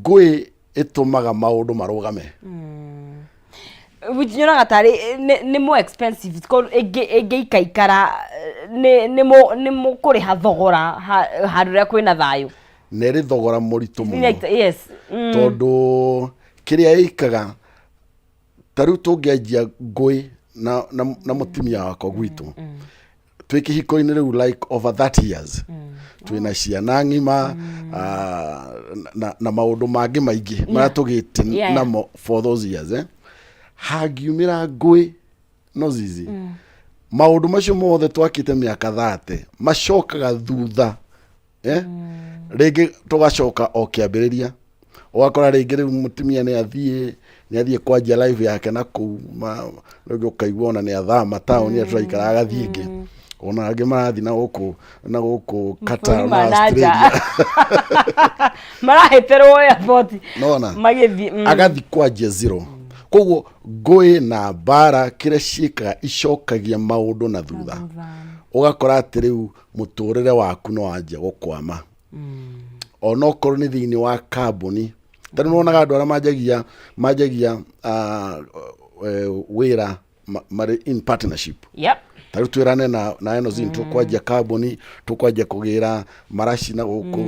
Ngũĩ ĩtũmaga maũndũ marũgame. Nyonaga tarĩ nĩ more expensive tondũ ĩngĩikaikara nĩ mũkũrĩha thogora handũ rĩa kwĩna thayũ. Na ĩrĩ thogora mũritũ mũno. Yes. Tondũ kĩrĩa ĩkaga, ta rĩu tũngĩanjia ngũĩ na mũtumia wakwa gwitũ, twĩ kĩhiko-inĩ rĩu like over 30 years, twĩna ciana ng'ima, na maũndũ mangĩ maingĩ marĩa tũgĩte namo for those years, eh? Hangiumĩra ngũĩ no zizi, maũndũ macio mothe twakĩte mĩaka 30 macokaga thutha, eh? Rĩngĩ tũgacoka o kĩambĩrĩria, ũgakora rĩngĩ rĩu mũtumia nĩ athiĩ kwanjia life yake na kũu rĩngĩ ũkaigua ona nĩ athama taũni ĩrĩa tũraikara agathiĩ ĩngĩ, ona angĩ marathiĩ na gũkũ Qatar Mabũrũri na ma na nja. Australia. Marahĩtĩrwo airport Nona magĩthiĩ. Agathiĩ kwanjia zero. Koguo ngũĩ na mbara kĩrĩa ciĩkaga, icokagia maũndũ na thutha, ũgakora atĩ rĩu mũtũrĩre waku no wanjia gũkwama, onokorwo nĩ thĩinĩ wa kambuni. Ta rĩu nĩwonaga andũ arĩa manjagia wĩra marĩ in partnership. Ta rĩu twĩrane na Enozin, tũkwanjia kambuni, tũkwanjia kũgĩra maraci na gũkũ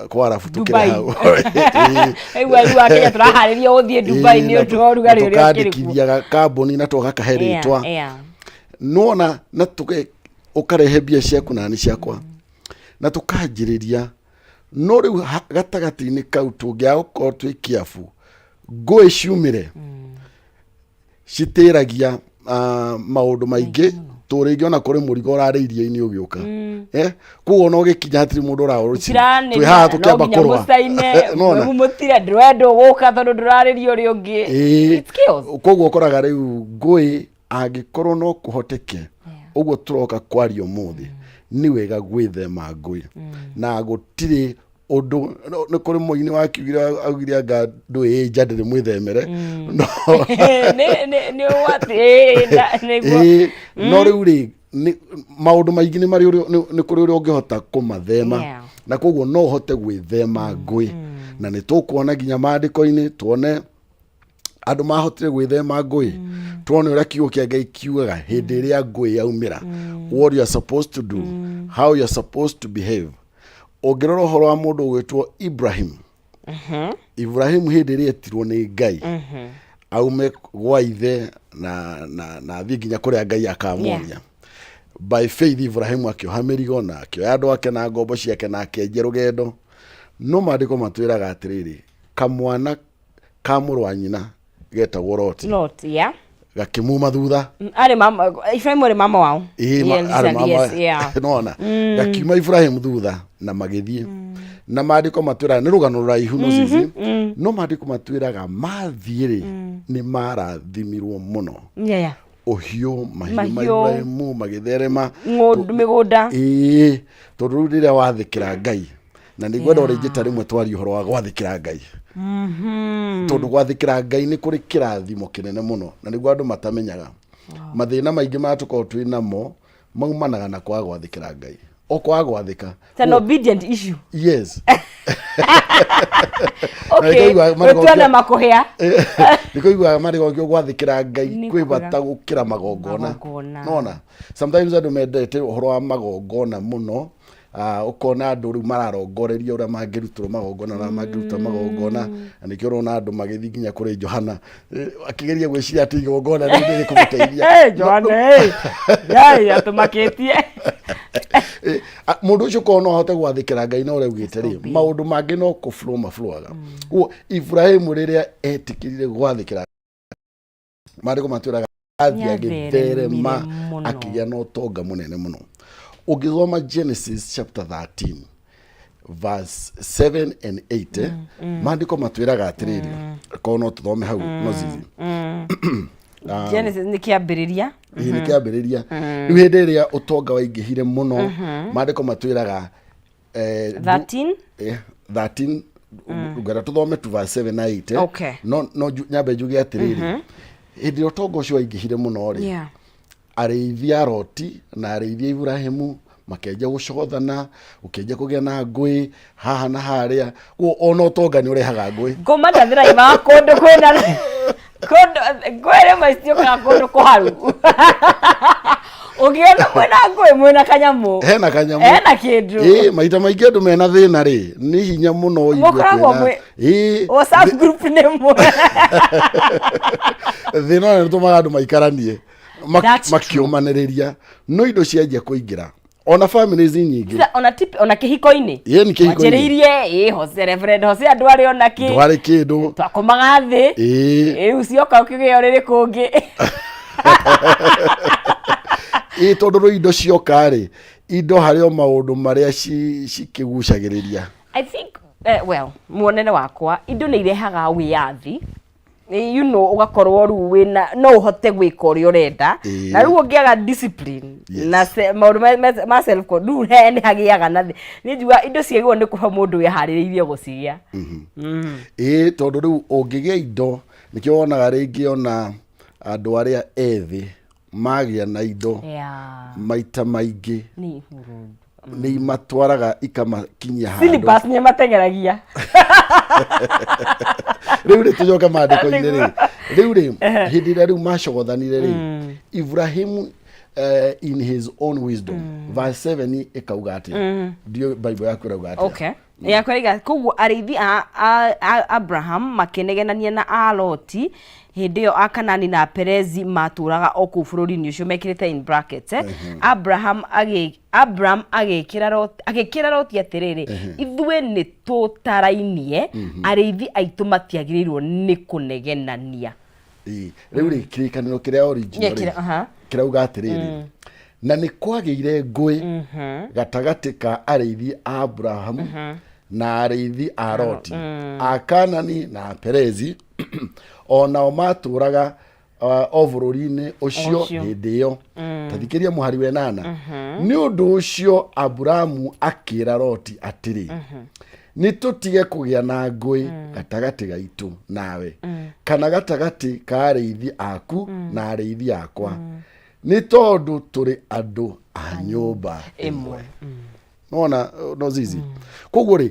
kwa arabu tũkĩrĩ Dubai. hau. Rĩu akenya tũraharĩria gũthiĩ Dubai nĩ ũndũ wa ũrugarĩ ũrĩa ũkĩrĩ kuo. Tũkandĩkithia kambuni na tũgakahe rĩtwa, nona na tũke ũkarehe mbia ciaku na nĩ ciakwa na tũkanjĩrĩria. No rĩu gatagatĩ-inĩ kau tũngĩaga gũkorwo twĩ kĩabu, ngũĩ ciumĩre citĩragia maũndũ maingĩ tũ rĩngĩ ona kũrĩ mũrigo ũrarĩ iria-inĩ ũgĩũka, eh? Koguo ona ũgĩkinya hatirĩ mũndũ ũraũrũci, twĩ haha tũkĩamba kũrũa. Mũcaine. Nona? Mũtire ndũrenda ũgũka tondũ ndũrarĩria ũrĩa ũngĩ. It's chaos. Koguo ũkoraga rĩu ngũĩ, angĩkorwo no kũhoteke ũguo tũroka kwaria ũmũthĩ, nĩ wega gwĩthema ngũĩ. Na gũtirĩ ũndũ nĩ kũrĩ mũini wakiugire, augire anga ndũĩ ĩ nja ndĩrĩ mwĩthemere, no Nĩ ũgwati nĩguo. Ĩĩ, no rĩu rĩ maũndũ maingĩ nĩ marĩ nĩ kũrĩ ũrĩa ũngĩhota kũmathema. Na koguo no ũhote gwĩthema ngũĩ, na nĩ tũkuona nginya maandĩko-inĩ, tuone andũ mahotire gwĩthema ngũĩ, tuone ũrĩa kiugo kĩa Ngai kiugaga hĩndĩ ĩrĩa ngũĩ yaumĩra, what you are supposed to do, how you are supposed to behave. Ũngĩrora ũhoro wa mũndũ ũgwĩtwo Ibrahim, Ibrahim hĩndĩ ĩrĩa etirwo nĩ Ngai aume gwa ithe na athiĩ nginya kũrĩa Ngai akamuonia, by faith Ibrahim akĩoha mĩrigo na akĩoya andũ ake na ngombo ciake na akĩenjia rũgendo. No maandĩko matwĩraga atĩrĩrĩ, kamwana ka mũrũ wa nyina getagwo Loti Lot, yeah. gakĩmuma thutha. Arĩ mama Ibrahim, arĩ mama wao. Ĩĩ, arĩ mama. Nona gakiuma Ibrahim thutha na magĩthiĩ, na maandĩko matwĩraga nĩ rũgano rũraihu, no cici no maandĩko matwĩraga mathiĩ rĩ, nĩ marathimirwo mũno. Ũhiũ, mahiũ ma Mahiũ. Ibrahimu magĩtherema. Ng'ũndũ, mĩgũnda. Ĩĩ, tondũ rĩu rĩrĩa wathĩkĩra Ngai, na nĩ ngwenda ũrĩngĩ ta rĩmwe twarie ũhoro wa gwathĩkĩra Ngai, tondũ gwathĩkĩra Ngai nĩ kũrĩ kĩrathimo kĩnene mũno, na nĩguo andũ matamenyaga. Mathĩna maingĩ marĩa tũkoragwo twĩ namo maumanaga na kwaga gwathĩkĩra Ngai, o kwaga gwathĩka. It's an obedient issue. Yes. Okay. Gũtuana makũhĩa. Nĩkũiguaga marĩgokio gwathĩkĩra Ngai Nĩ kwĩ kwega. bata gũkĩra magongona. Magongona. Nona sometimes andũ mendete ũhoro wa magongona mũno. Ũkona andũ rĩu mararongoreria ũrĩa mangĩrutĩrwo magongona, ũrĩa mangĩruta magongona, na nĩkĩo ũrona andũ magĩthiĩ nginya kũrĩ Johana, akĩgeria gwĩciria atĩ igongona rĩu nĩ rĩkũmũteithia. Hey, Joanne, hey. Yai, atũmakĩtie. Mũndũ ũcio korwo no ahote gwathĩkĩra Ngai na ũrĩa augĩte rĩ, maũndũ mangĩ no kũflow maflowaga. Ũguo Ibrahimu rĩrĩa etĩkĩrire gwathĩkĩra, maandĩko matwĩraga athiĩ agĩtherema, Nĩatheremire mũno. akĩgĩa na ũtonga mũnene mũno. Ũngĩthoma Genesis chapter 13 verse 7 and 8, maandĩko matwĩraga atĩrĩrĩ, korwo no tũthome hau no zizi. Genesis nĩ kĩambĩrĩria. Ĩĩ, nĩ kĩambĩrĩria. Rĩu hĩndĩ ĩrĩa ũtonga waingĩhire mũno, maandĩko matwĩraga 13. 13, ngwenda tũthome tu verse 7 na 8, eh. Okay. No nyambe njuge atĩrĩrĩ, hĩndĩ ĩrĩa ũtonga ũcio waingĩhire mũno rĩ, arĩithi a Loti na arĩithi a Ibrahimu Makĩanjia gũcothana, gũkĩanjia kũgĩa na ngũĩ haha na harĩa. Koguo ona ũtonga nĩ ũrehaga ngũĩ. Ngũma ndathiraimaga kũndũ kwĩna kũndũ ngũĩ rĩmwe citiũkaga kũndũ kũharu. Ũngĩona mwĩna ngũĩ mwĩna kanyamũ. Hena kanyamũ. Hena kĩndũ. Ĩĩ, maita maingĩ andũ mena thĩna rĩ, nĩ hinya mũno ũigue Mũkoragwo kwĩna mwĩ- Ĩĩ, WhatsApp group nĩ mwe. Thĩna ũrĩa nĩtũmaga andũ maikaranie That's true. Makĩũmanĩrĩria, no indo cianjia kũingĩra ona families nyingĩ. Sasa, ona tip ona kĩhiko-inĩ. Ĩĩ, nĩ kĩhiko-inĩ. Wanjĩrĩirie ĩ Hose, Reverend Hose andũ arĩ ona kĩ Ndwarĩ kĩndũ. Twakomaga thĩ. Rĩu cioka ũkĩgĩa ũrĩrĩ kũngĩ. Ĩĩ, tondũ rĩu indo cioka rĩ, indo harĩ o maũndũ marĩa cikĩgucagĩrĩria. I think well, muonere wakwa, indo nĩ irehaga wĩyathi, ũgakorwo rĩu wĩna no ũhote gwĩka ũrĩa ũrenda. Na rĩu ũngĩaga discipline na maũndũ ma self rĩu he nĩ hagĩaga na thĩ. Niĩ njugaga indo ciagĩrĩirwo nĩ kũhe mũndũ wĩharĩrĩirie gũcigĩa. Ĩĩ, tondũ rĩu ũngĩgĩa indo, nĩkĩo wonaga rĩngĩ ona andũ arĩa ethĩ magĩa na indo maita maingĩ Nĩ ihurundu. Nĩ imatwaraga ikamakinyia handũ. Syllabus nĩ mateng'eragia. Rĩu rĩ, tũcoke maandĩko-inĩ rĩ, rĩu rĩ, hĩndĩ ĩrĩa rĩu macogothanire rĩ, Ibrahimu in his own wisdom, verse 7 ĩkauga atĩa? Ndiũ Bible yaku ĩrauga atĩa? Okay. Yakwa ĩrauga, koguo arĩithi a Abraham makĩnegenania na a Loti. Hĩndĩ ĩyo Akanani na Aperezi maatũũraga o kũu bũrũri-inĩ ũcio, mekĩrĩte in brackets, eh. Abraham agĩ Abraham agĩkĩra Loti agĩkĩra Loti atĩrĩrĩ, ithuĩ nĩ tũtarainie, arĩithi aitũ matiagĩrĩirwo nĩ kũnegenania. Ĩĩ, rĩu rĩ, kĩrĩkanĩro kĩrĩa original Yeah, rĩ, kĩrauga atĩrĩrĩ, na nĩ kwagĩire ngũĩ gatagatĩ ka arĩithi a Abrahamu na arĩithi a Loti, a Kanani na a Perezi o nao matũraga o bũrũri-inĩ ũcio Ũcio. hĩndĩ ĩyo. Ta thikĩria mũhari wa ĩnana. Nĩ ũndũ ũcio Aburamu akĩra Loti atĩrĩ, nĩ tũtige kũgĩa na ngũĩ gatagatĩ gaitũ nawe, kana gatagatĩ ka arĩithi aku na arĩithi akwa, nĩ tondũ tũrĩ andũ a nyũmba ĩmwe. Nona no zizi koguo rĩ,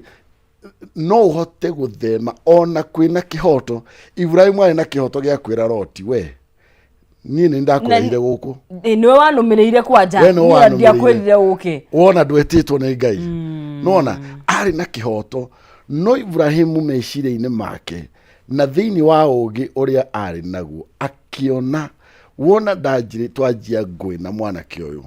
no ũhote gũthema ona kwĩna kĩhoto. Ibrahimu arĩ na kĩhoto gĩa kwĩra Loti, we niĩ nĩ ndakũrehire gũkũ. Ĩ, nĩwe wanũmĩrĩire kwanja. We nĩwe Niĩ wanũmĩrĩire. ndiakwĩrire ũke. Wona ndwetĩtwo nĩ Ngai. Nona arĩ na kĩhoto, no Ibrahimu meciria-inĩ make na thĩinĩ wa ũũgĩ ũrĩa arĩ naguo akĩona, wona ndanjirĩ twanjia ngũĩ na mwanake ũyũ,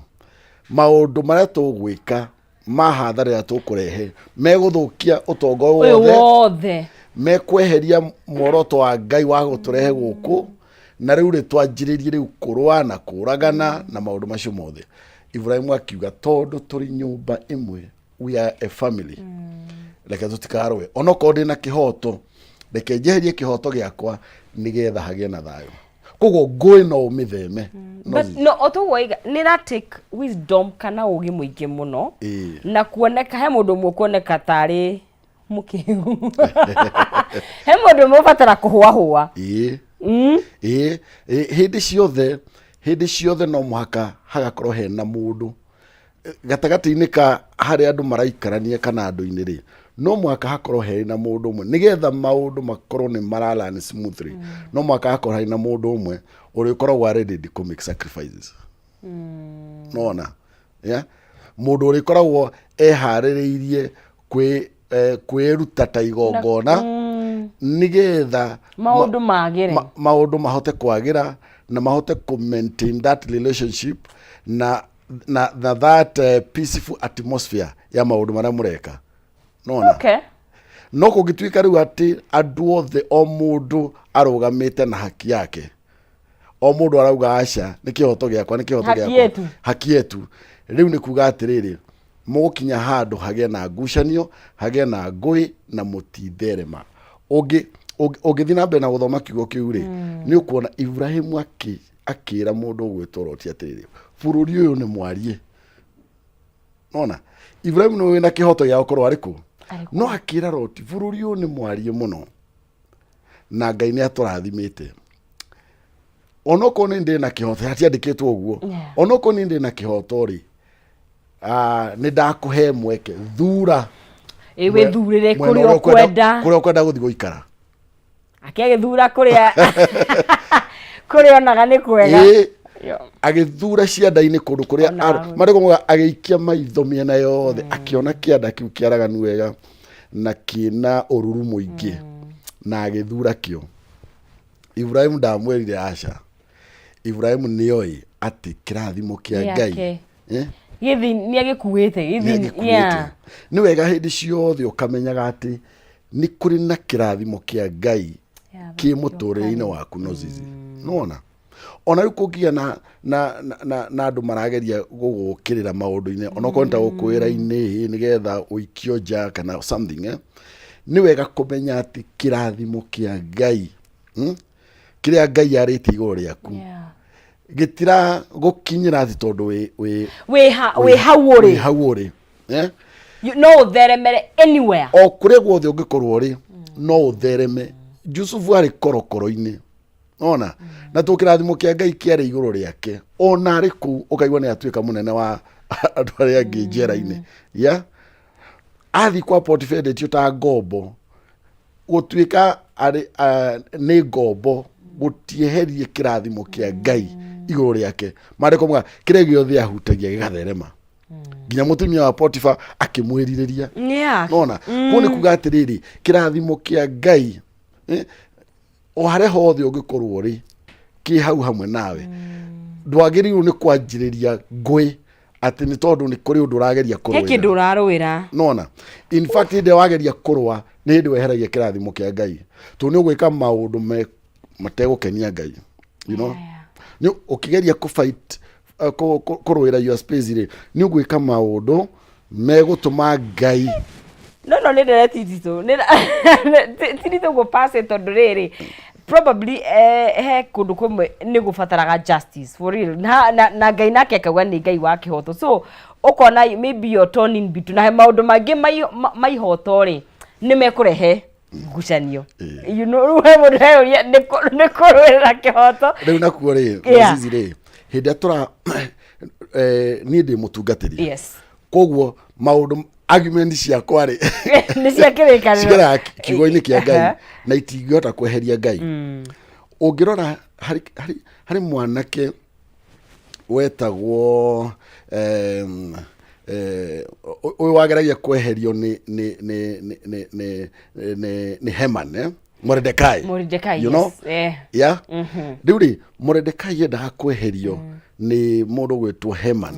maũndũ marĩa tũgwĩka ma hathara ĩrĩa tũkũrehe megũthũkia ũtonga ũyũ ũyũ wothe, wothe, mekweheria muoroto wa Ngai wa gũtũrehe gũkũ, na rĩu rĩ twanjĩrĩrie rĩu kũrũa na kũragana na maũndũ macio mothe. Ibrahimu akiuga, tondũ tũrĩ nyũmba ĩmwe, we are a family, reke tũtikarũe. Onokorwo ndĩ na kĩhoto, reke njeherie kĩhoto gĩakwa nĩgetha hagĩe na thayũ. Koguo ngũĩ no ũmĩtheme no But no otoguo iga nĩ ra take wisdom kana ũgĩ mũingĩ mũno. Na kuoneka he mũndũ ũmwe kuoneka tarĩ mũkĩgu, he mũndũ ũmwe ũbatara kũhũahũa. Ĩĩ, hĩndĩ ciothe no mũhaka hagakorwo hena mũndũ gatagatĩ-inĩ ka harĩa andũ maraikarania kana andũ-inĩ rĩ, no mũhaka hakorwo harĩ na mũndũ ũmwe nĩgetha maũndũ makorwo nĩ mara run smoothly. No mũhaka hakorwo harĩ na mũndũ ũmwe ũrĩa ũkoragwo ready to make sacrifices. Nona yeah? Mũndũ ũrĩa ũkoragwo eharĩrĩirie kwĩruta ta igongona nĩgetha maũndũ magĩre. Maũndũ mahote kwagĩra na mahote kũ maintain that relationship na that peaceful atmosphere ya maũndũ marĩa mũreka, nona. No kũngĩtuĩka rĩu atĩ andũ othe o mũndũ arũgamĩte na haki yake, o mũndũ arauga aca, nĩ kĩhoto gĩakwa, nĩ kĩhoto Haki gĩakwa, yetu. Haki yetu, rĩu nĩ kuga atĩrĩrĩ, mũgũkinya handũ hagĩe na ngucanio, hagĩe na ngũĩ na mũtitherema. Ũngĩthiĩ na mbere na gũthoma kiugo kĩu rĩ, nĩ ũkuona Ibrahimu akĩra mũndũ ũgwĩtwo Loti atĩrĩrĩ, bũrũri ũyũ nĩ mwarie. Nona Ibrahimu nĩ wĩna kĩhoto gĩa gũkorwo arĩ kũ. Arĩ kũ. No akĩra Loti, bũrũri ũyũ nĩ mwarie mũno na Ngai nĩ atũrathimĩte, onokorwo nĩ ndĩ na kĩhoto, hatiandĩkĩtwo ũguo. Onokorwo nĩ ndĩ na kĩhoto rĩ, Ah, nĩ ndakũhe mweke thura Ĩ, wĩthurĩre mwena kũrĩa ũrĩa ũkwenda kũrĩa ũkwenda gũthiĩ gũikara. Ake agĩthura kũrĩa kũrĩa onaga nĩ kwega. Yo. Agĩthura cianda-inĩ kũndũ kũrĩa Ona hau. Marĩko mauga agĩikia maitho mĩena yothe, akĩona kĩanda kĩu kĩaraganu wega na kĩna ũruru mũingĩ, na agĩthura kĩo. Ibrahimu ndamwĩrire aca. Ibrahimu nĩoĩ atĩ kĩrathimo kĩa Ngai Gĩake. Eh? Gĩthi nĩ agĩkuĩte gĩthi. Nĩagĩkuĩte. Nĩ wega hĩndĩ ciothe ũkamenyaga atĩ nĩ kũrĩ na kĩrathimo kĩa Ngai kĩ mũtũrĩre-inĩ waku. No zizi nĩwona ona rĩu kũngĩgĩa na andũ marageria gũgũkĩrĩra maũndũ-inĩ, onokorwo nĩ ta gũkwĩra-inĩ nĩgetha ũikio nja kana something, eh? Nĩ wega kũmenya atĩ kĩrathimo kĩa Ngai, Kĩrĩa Ngai arĩtie igũrũ rĩaku gĩtiragũkinyĩra atĩ tondũ wĩ wĩ hau wĩ ũrĩ. Hau ũrĩ, eh? No ũtheremere anywhere. O kũrĩa guothe ũngĩkorwo ũrĩ, no ũthereme. Jusufu arĩ korokoro-inĩ ona na tũ kĩrathimo kĩa Ngai kĩarĩ igũrũ rĩake, ona arĩ kũu ũkaigua nĩ atuĩka mũnene wa andũ arĩa angĩ njera-inĩ. Ya athiĩ kwa Potifa endetio ta ngombo, gũtuĩka arĩ nĩ ngombo gũtieherie kĩrathimo kĩa Ngai igũrũ rĩake. Maandĩko mauga kĩrĩa gĩothe ahutagia gĩgatherema, nginya mũtumia wa Potifa akĩmwĩrirĩria. Nona kũu nĩ kuga atĩrĩrĩ, kĩrathimo kĩa Ngai, o harĩa hothe ũngĩkorwo rĩ, kĩ hau hamwe nawe. Ndwagĩrĩirwo nĩ kwanjĩrĩria ngũĩ atĩ nĩ tondũ nĩ kũrĩ ũndũ ũrageria He kĩndũ kũrũĩra. Ũrarũĩra. Nona in fact hĩndĩ ĩrĩa wageria kũrũa nĩ hĩndĩ weheragia kĩrathimo kĩa Ngai, tondũ nĩ ũgwĩka maũndũ mategũkenia Ngai. Nĩ ũkĩgeria kũ fight kũrũĩra your space rĩ, nĩ ũgwĩka maũndũ megũtũma Ngai No nĩ ndereti nditũ. Ti nditũ ũguo pass it, tondũ rĩrĩ probably he kũndũ kũmwe nĩ gũbataraga justice for real, na Ngai nake akauga nĩ Ngai wa kĩhoto, so ũkona maybe you're torn in between, na he maũndũ mangĩ ma ihoto rĩ nĩ mekũrehe ngucanio. Rĩu he mũndũ heyũria nĩ kũrũĩrĩra kĩhoto. Rĩu nakuo rĩ, Zizi rĩ, hĩndĩ ĩrĩa tũra niĩ ndĩ mũtungatĩri, koguo maũndũ argument ciakwa rĩ nĩ cia kĩrĩkanĩro. Cigeraga kiugo-inĩ kĩa Ngai na itingĩhota kweheria Ngai. Ũngĩrora harĩ mwanake wetagwo ũyũ wageragia kweherio nĩ Heman, eh? Mordecai. Mordecai. You know? Yes. Ya rĩu rĩ, Mordecai endaga kweherio nĩ mũndũ gwĩtwo Heman,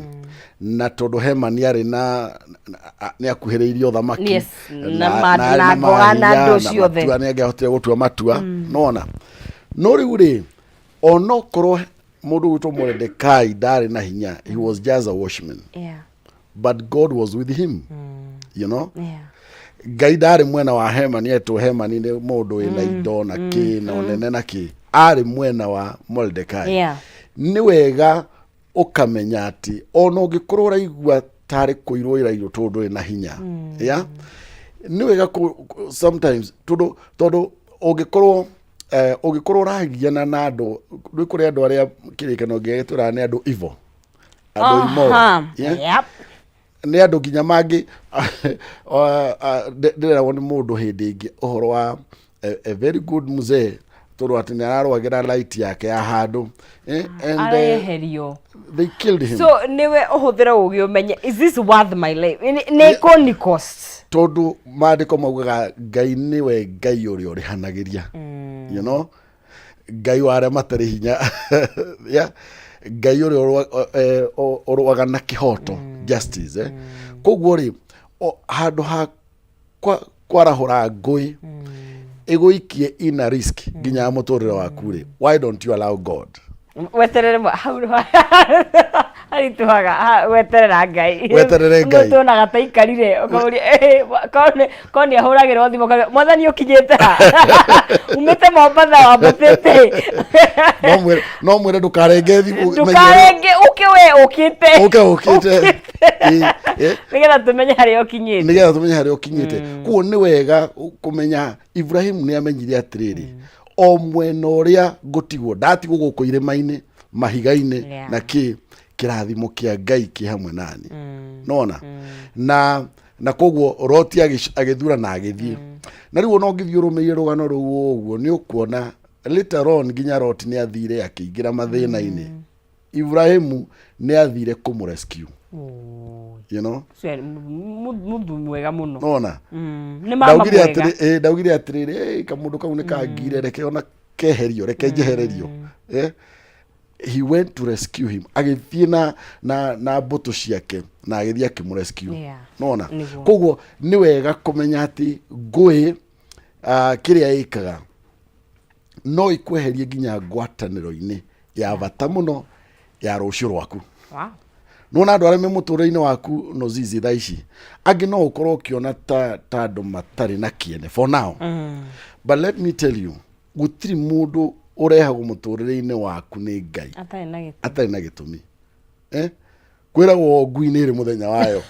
na tondũ Heman arĩ na nĩ akuhĩrĩirie ũthamaki Na na ngoga na mahinya, andũ na ciothe. matua, nĩ angĩahotire gũtua matua nona. No rĩu rĩ, onokorwo mũndũ gwĩtwo Mordecai ndarĩ na hinya, he was just a watchman, but God was with him. Ngai ndarĩ mwena wa Hemani etwo Hemani nĩ mũndũ wĩna indo na kĩ na ũnene na kĩ, arĩ mwena wa Mordecai. Nĩ wega ũkamenya atĩ ona ũngĩkorwo ũraigua tarĩ kũirwo ĩrairwo tondũ ndũrĩ na hinya ya nĩ wega sometimes tondũ ũngĩkorwo ũragiana na andũ rĩu, kũrĩ andũ arĩa kĩrĩkano gĩgĩtwĩraga nĩ andũ evil, andũ immoral, yeah? Nĩ andũ nginya mangĩ ndĩreragwo nĩ mũndũ hĩndĩ ĩngĩ ũhoro wa a very good mzee, tondũ atĩ nĩ ararũagĩra light yake ya handũ, and Areherio. they killed him. So niwe ũhũthĩre ũgĩ ũmenye, is this worth my life? Nĩ kũni cost. Tondũ maandĩko maugaga Ngai nĩwe Ngai ũrĩa ũrĩhanagĩria, Ngai wa arĩa matarĩ hinya, yeah? Ngai ũrĩa ũrũaga na kĩhoto, justice, eh? Koguo rĩ, handũ ha kwarahũra ngũĩ ĩgũikie ina risk nginya ya mũtũrĩre waku rĩ, why don't you allow God? Weterere hau haritũhaga weterera Ngai. Weterere Ngai. Tuonaga ta ikarire ũkamũria, korwo nĩ ahũragĩrwo thimũ ũkamũria, mwathani ũkinyĩte ha, umĩte Mombatha wambatĩte? No mwĩre ndũkarenge thimũ. Ndũkarenge, ũke we ũkĩte. Ũke ũkĩte. Ĩ. Nĩgetha tũmenye harĩa ũkinyĩte. Nĩgetha tũmenye harĩa ũkinyĩte. Koguo nĩ wega kũmenya Ibrahimu nĩ amenyire atĩrĩrĩ, o mwena ũrĩa ngũtigwo, ndatigwo gũkũ irĩma-inĩ, mahiga-inĩ, na kĩ Kĩrathimo kĩa Ngai kĩ hamwe nani. Nona na koguo Loti agĩthura na agĩthiĩ. Na rĩu ona ũngĩthiĩ ũrũmĩrĩire rũgano rũu ũguo, nĩ ũkuona later on nginya Loti nĩ athire akĩingĩra mathĩna-inĩ. Ibrahimu nĩ athire kũmũrescue. You know? Ũcio mũthuri mwega mũno. Nona Nĩ mama ndaugire mwega. atĩrĩ, ndaugire atĩrĩrĩ, kamũndũ kau nĩ kangire, reke ona keherio, reke njehererio. He went to rescue him, agĩthiĩ na mbũtũ ciake na agĩthiĩ akĩmũrescue. Nona koguo nĩ wega kũmenya atĩ ngũĩ, kĩrĩa ĩkaga no ikweherie nginya ngwatanĩro-inĩ ya bata mũno ya rũciũ rwaku. Nona andũ arĩa me mũtũrĩre-inĩ waku no zizi thaa ici, angĩ no ũkorwo ũkĩona ta andũ matarĩ na kĩene for now, but let me tell you, gũtirĩ mũndũ ũrehagwo mũtũrĩre-inĩ waku nĩ Ngai atarĩ na gĩtũmi. Atarĩ na gĩtũmi. Kwĩragwo ngui nĩ ĩrĩ mũthenya wayo.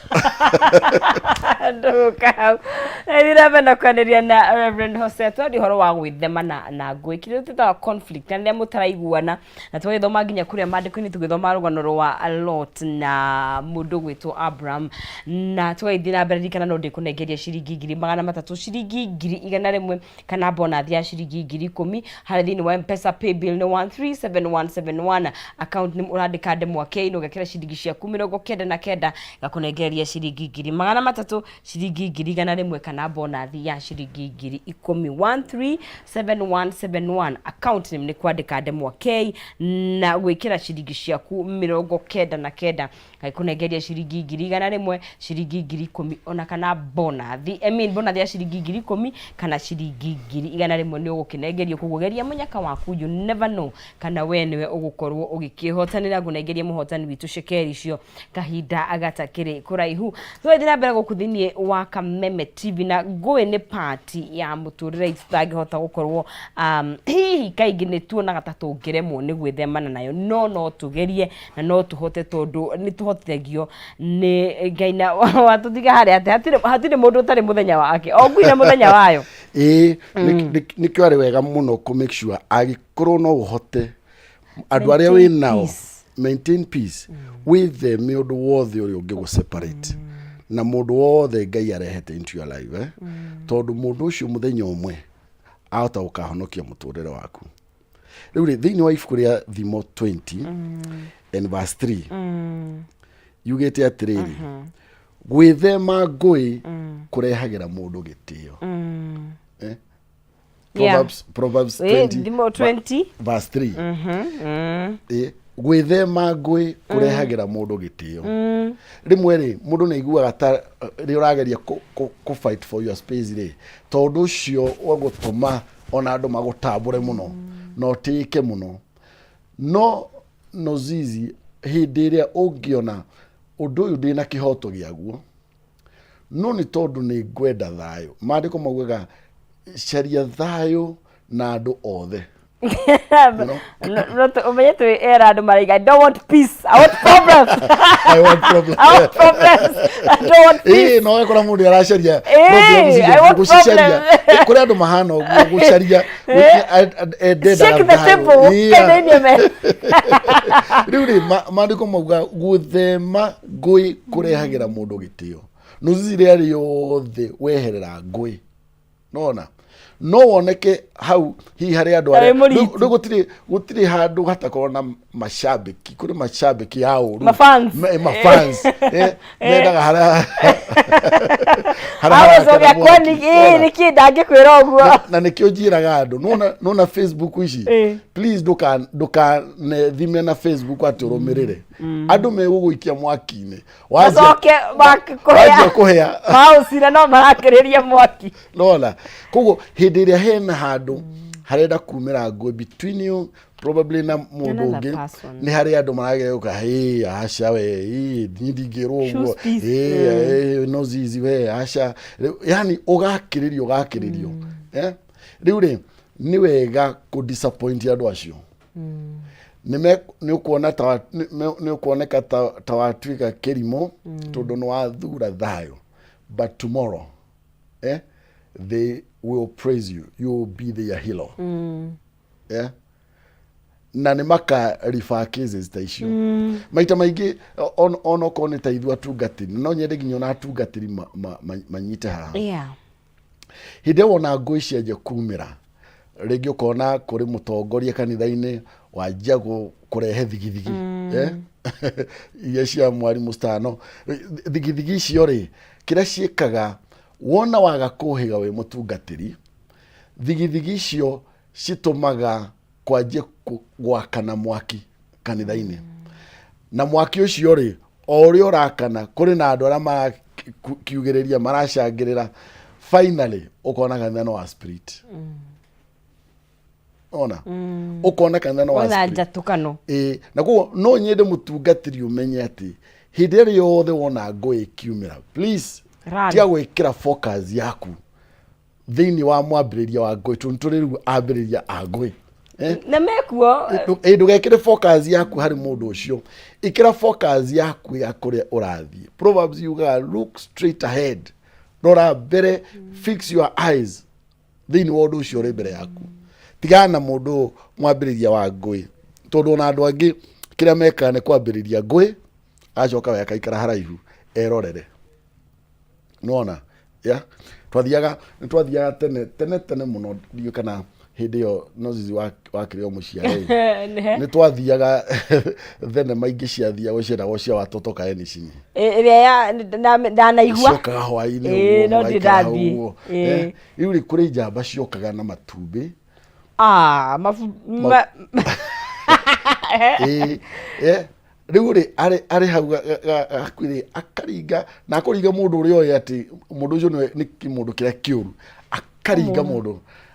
Ndũka hau na mbere kwanĩria na Reverend Hosea, twaria ũhoro wa gwĩthema na ngũĩ, kĩrĩa twĩtaga conflict, na rĩrĩa mũtaraiguana, na tũgagĩthoma nginya kũrĩa maandĩko-inĩ, tũgĩthoma rũgano rwa Lot na mũndũ gwĩtwo Abraham, na tũgagĩthiĩ na mbere. Ririkana no ndĩkũnengeria ciringi 300,000, ciringi 100,000 kana bonathi ya ciringi 10,000 harĩa thĩinĩ wa Mpesa. Paybill nĩ 137171, account nĩ ũrandĩka ndemwa K na ũgekĩra ciringi ciaku 99, gakũnengereria ciringi 300,000, ciringi 100,000 kana bonathi ya ciringi 10,000. 137171, account name nĩ kwandĩka ndemwa K na gwĩkĩra ciringi ciaku 99, gakũnengeria ciringi 100,000, ciringi 10,000 ona kana bonathi, I mean bonathi ya ciringi 10,000 kana ciringi 100,000 nĩ ũgũkĩnengerio. Koguo geria mũnyaka waku, you never know kana we nĩwe ũgũkorwo ũgĩkĩhotanĩra. Ngũnengerie mũhotani witũ cekeri icio kahinda gatakĩrĩ kũraihu. Tũgathiĩ na mbere gũkũ thĩinĩ wa Kameme TV, na ngũĩ nĩ part ya mũtũrĩre itũ tũtangĩhota gũkorwo, hihi kaingĩ nĩ tuonaga ta tũngĩremwo nĩ gwĩthemana nayo, no tũgerie na no tũhote tondũ nĩ tũhotithagio nĩ Ngai. Na watũtiga harĩa atĩ hatirĩ mũndũ ũtarĩ mũthenya wake, o ngui na mũthenya wayo. Ĩĩ, nĩkĩo arĩ wega mũno kũ make sure angĩkorwo no ũhote andũ arĩa wĩ Maintain nao peace. Maintain peace, wĩtheme ũndũ wothe ũrĩa ũngĩgũ separate na mũndũ wothe Ngai arehete into your life, eh? Tondũ mũndũ ũcio mũthenya ũmwe ahota gũkahonokia mũtũrĩre waku. Rĩu rĩ, thĩinĩ wa ibuku rĩa Thimo 20 and verse 3 yugĩte atĩrĩrĩ, gwĩthema ngũĩ kũrehagĩra mũndũ gĩtĩo. Eh? Proverbs 20 Thimo 20 verse 3. Gwĩthema ngũĩ kũrehagĩra mũndũ gĩtĩo. Rĩmwe rĩ, mũndũ nĩ aiguaga ta rĩ ũrageria kũ fight for your space rĩ, tondũ ũcio ũgũtũma ona andũ magũtambũre mũno na ũtĩĩke mũno. No zizi hĩndĩ ĩrĩa ũngĩona ũndũ ũyũ ndĩna kĩhoto gĩaguo, no nĩ tondũ nĩ ngwenda thayũ, maandĩko maugaga caria thayũ na andũ othe. You know? No ũmenye twĩ era andũ maraiga, "I don't want peace, I want problems." I want problems. I want problems, I don't want peace. Ĩĩ, no ũgakora mũndũ aracaria Ĩĩ, problems I want gũcicaria. problems. Kũrĩ andũ mahana ũguo, gũcaria endendaga Shake the thayũ. table. Kainainie me Rĩu rĩ, maandĩko mauga gũthema ngũĩ kũrehagĩra mũndũ gĩtĩo. Nũzizi rĩa rĩothe weherera ngũĩ, nona no woneke hau hihi harĩ andũ Arĩ arĩa mũriti. rĩu gũtirĩ handũ hatakorwo na macambĩki. Kũrĩ macambĩki a ũru. Mafans. Mafans, mendaga harĩa Agũcokia harakana kwani mwaki. Wona? Nĩkĩ ndangĩkwĩra ũguo? Na nĩkĩo njĩraga andũ, nona Facebook ici, please ndũkanethime na Facebook atĩ ũrũmĩrĩre andũ megũgũikia mwaki-inĩ. Macoke Wanjia kũhĩa. Maũcira no marakĩrĩria mwaki. Nona koguo hĩndĩ ĩrĩa hena handũ harenda kumĩra ngũĩ between you probably na mũndũ Another ũngĩ, person. nĩ harĩ andũ marageria gũka, "Hĩ, aca we, hĩ, niĩ ndingĩrwo ũguo." Choose peace. Hĩ, hĩ, no zizi we, aca. Yani ũgakĩrĩrio. Eh? Rĩu rĩ, nĩ wega kũ disappoint andũ acio. Nĩ ũkuona ta nĩ ũkuoneka ta watuĩka kĩrimũ tondũ nĩ wathura thayũ, but tomorrow, they will praise you, you will be their hero. Yeah? Na nĩ maka refer cases ta icio maita maingĩ onokorwo nĩ ta ithuĩ atungatĩri, no nyende nginya ona atungatĩri manyite haha. Hĩndĩ ĩyo wona ngũĩ cianjia kumĩra, rĩngĩ ũkona kũrĩ mũtongoria kanitha-inĩ wanjia kũrehe thigithigi, eh? Iria cia mwarimũ stano, thigithigi icio rĩ, kĩrĩa ciĩkaga, wona waga kũhĩga wĩ mũtungatĩri, thigithigi icio citũmaga kwanjie gwakana mwaki kanitha-inĩ. Na mwaki ũcio rĩ, o ũrĩa ũrakana, kũrĩ na andũ arĩa marakiugĩrĩria, maracangĩrĩra, finally ũkona kanitha no wa spirit. Ona ũkona kanitha no wa Ona spirit. Njatũkano. Ĩĩ, na koguo no nyende mũtungatĩri ũmenye atĩ hĩndĩ ĩrĩa yothe wona ngũĩ ĩkiumĩra, please, Run. tiga gwĩkĩra focus yaku thĩinĩ wa mwambĩrĩria wa ngũĩ, tondũ tũrĩ rĩu ambĩrĩria a ngũĩ. Eh? Na mekuo. Ĩ, ndũgekĩre focus yaku harĩ mũndũ ũcio, ĩkĩra focus yaku ya kũrĩa ũrathiĩ. Proverbs yugaga, "Look straight ahead," rora mbere, fix your eyes thĩinĩ wa ũndũ ũcio ũrĩ mbere yaku. Tigana na mũndũ mwambĩrĩria wa ngũĩ, tondũ ona andũ angĩ kĩrĩa mekaga nĩ kwambĩrĩria ngũĩ, acoka we akaikara haraihu erorere. Nona ya twathiaga, nĩ twathiaga tene tene tene mũno, ndiũĩ kana hĩndĩ ĩyo no zizi wakĩrĩ o mũciare. Nĩ twathiaga thenema ingĩ ciathiagwo cietagwo cia watoto kaeni chini. Ĩrĩa ya ndanaigua. Ciokaga hwaĩ-inĩ Ĩĩ, ũguo, no mũgaikara hau ndindathiĩ. ũguo. Ĩĩ. Eh, rĩu rĩ, kũrĩ njamba ciokaga na matumbĩ. Ah, mabu Ĩĩ, eh, rĩu rĩ, arĩ hau hakuhĩ akaringa na akũringa mũndũ ũrĩa oĩ atĩ mũndũ ũcio nĩwe nĩ kĩmũndũ kĩrĩa kĩũru, akaringa mũndũ,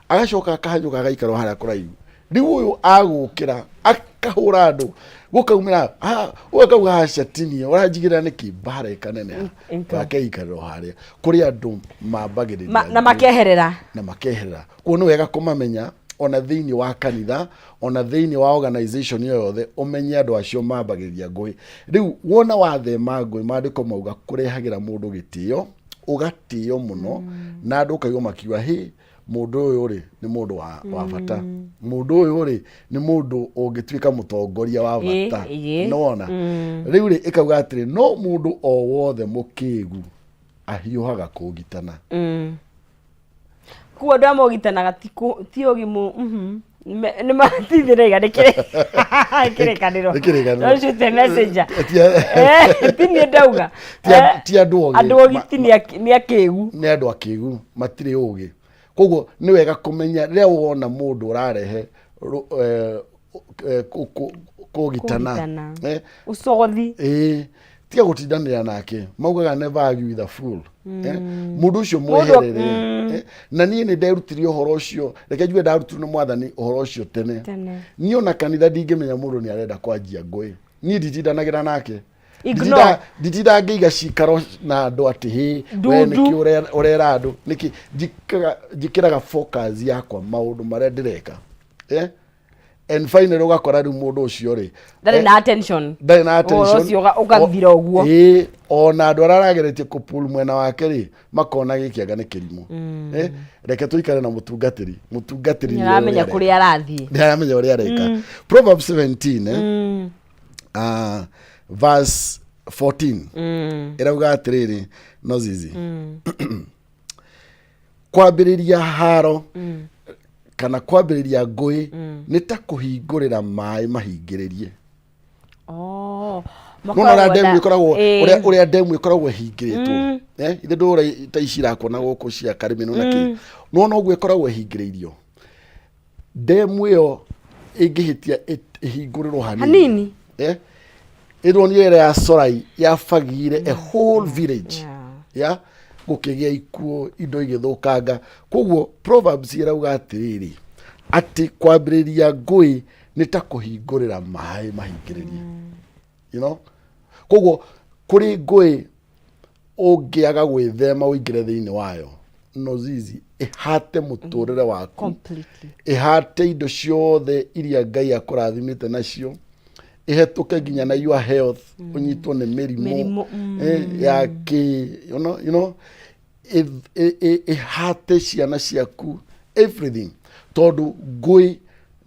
agacoka akahanyũka, agaikara o harĩa kũraihu. Rĩu ũyũ agũkĩra akahũra andũ, gũkaumĩra, "Ah," ũyũ akauga, "Aca, tinie ũranjigĩrĩra nĩkĩ?" Mbara ĩkaneneha. Akeikarĩra o harĩa kũrĩ andũ mambagĩrĩria na ngũĩ. Makeherera. Na makeherera. Kuo nĩ wega kũmamenya ona thĩinĩ wa kanitha, ona thĩinĩ wa organization ĩyo yothe, ũmenye andũ acio mambagĩrĩria ngũĩ. Rĩu wona wathema ngũĩ, maandĩko mauga kũrehagĩra mũndũ gĩtĩo, ũgatĩo mũno na andũ, ũkaigua makiuga, "Hĩ, mũndũ ũyũ rĩ, nĩ mũndũ wa bata. Mũndũ ũyũ rĩ, nĩ mũndũ ũngĩtuĩka mũtongoria wa bata." Nĩwona rĩu rĩ, ĩkauga atĩrĩ, no mũndũ o wothe mũkĩgu ahiũhaga kũngitana. Kuo andũ arĩa mogitanaga ti ũgimu, nĩ matithĩrĩga nĩ kĩrĩkanĩro. Nĩ kĩrĩkanĩro. Don't shoot the messenger. Ti niĩ ndauga. Ti andũ ogĩ. Andũ ogiti nĩ akĩgu. Nĩ andũ akĩgu, matirĩ ũgĩ. Koguo nĩ wega kũmenya rĩrĩa wona mũndũ ũrarehe kũgitana. Kũgitana. Eh, Ũcothi. Ĩĩ, tiga gũtindanĩra nake. Maugaga, "Never argue with a fool." Eh, mũndũ ũcio mweherere. Eh, na niĩ nĩ nderutire ũhoro ũcio, reke njuge ndarutirwo nĩ Mwathani ũhoro ũcio tene. Tene. Niĩ ona kanitha ndingĩmenya mũndũ nĩ arenda kwanjia ngũĩ, niĩ nditindanagĩra nake. Ignore. Nditindaga ngĩiga cikaro na andũ atĩ hĩ, we Ndundu. nĩkĩ ũrera andũ nĩkĩ. Njĩkĩraga focus yakwa maũndũ marĩa ndĩreka, eh? And finally ũgakora rĩu mũndũ ũcio rĩ, Ndarĩ eh, na attention. Ndarĩ na Ũhoro attention. ũcio ũgathira ũguo. Ĩĩ, ona andũ arĩa arageretie kũpull mwena wake rĩ, makona gĩkĩ anga nĩ kĩrimũ. Eh, reke tũikare na mũtungatĩri. Mũtungatĩri nĩ nĩwe aramenya ũrĩa kũrĩa arathiĩ. Nĩ aramenya ũrĩa areka. Proverbs 17, eh? Ah, verse 14 ĩrauga atĩrĩrĩ, no zizi kwambĩrĩria haro kana kwambĩrĩria ngũĩ nĩ ta kũhingũrĩra maĩ mahingĩrĩrie. Oh, nona ũrĩa ndemu ĩkoragwo, ũrĩa ndemu ĩkoragwo ĩhingĩrĩtwo, eh, ithe ndũra ta ici irakuona gũkũ cia Karĩmĩnũ na kĩ, nona ũguo ĩkoragwo ĩhingĩrĩirio. Ndemu ĩyo ĩngĩhĩtia ĩhingũrĩrwo hanini, Hanini. Eh, ĩronire ĩrĩa ya Sorai yabagire a whole village. Ya gũkĩgĩa ikuũ, indo igĩthũkanga. Koguo Proverbs ĩrauga atĩrĩrĩ, atĩ kwambĩrĩria ngũĩ nĩ ta kũhingũrĩra maĩ mahingĩrĩrie. Koguo kũrĩ ngũĩ ũngĩaga gwĩthema ũingĩre thĩinĩ wayo, no zizi ĩhate mũtũrĩre waku. Completely. Ĩhate indo ciothe iria Ngai akũrathimĩte nacio, ĩhetũke nginya na your health, ũnyitwo nĩ mĩrimũ, Mĩrimũ, eh, ya kĩ ĩhate ciana ciaku, everything, tondũ ngũĩ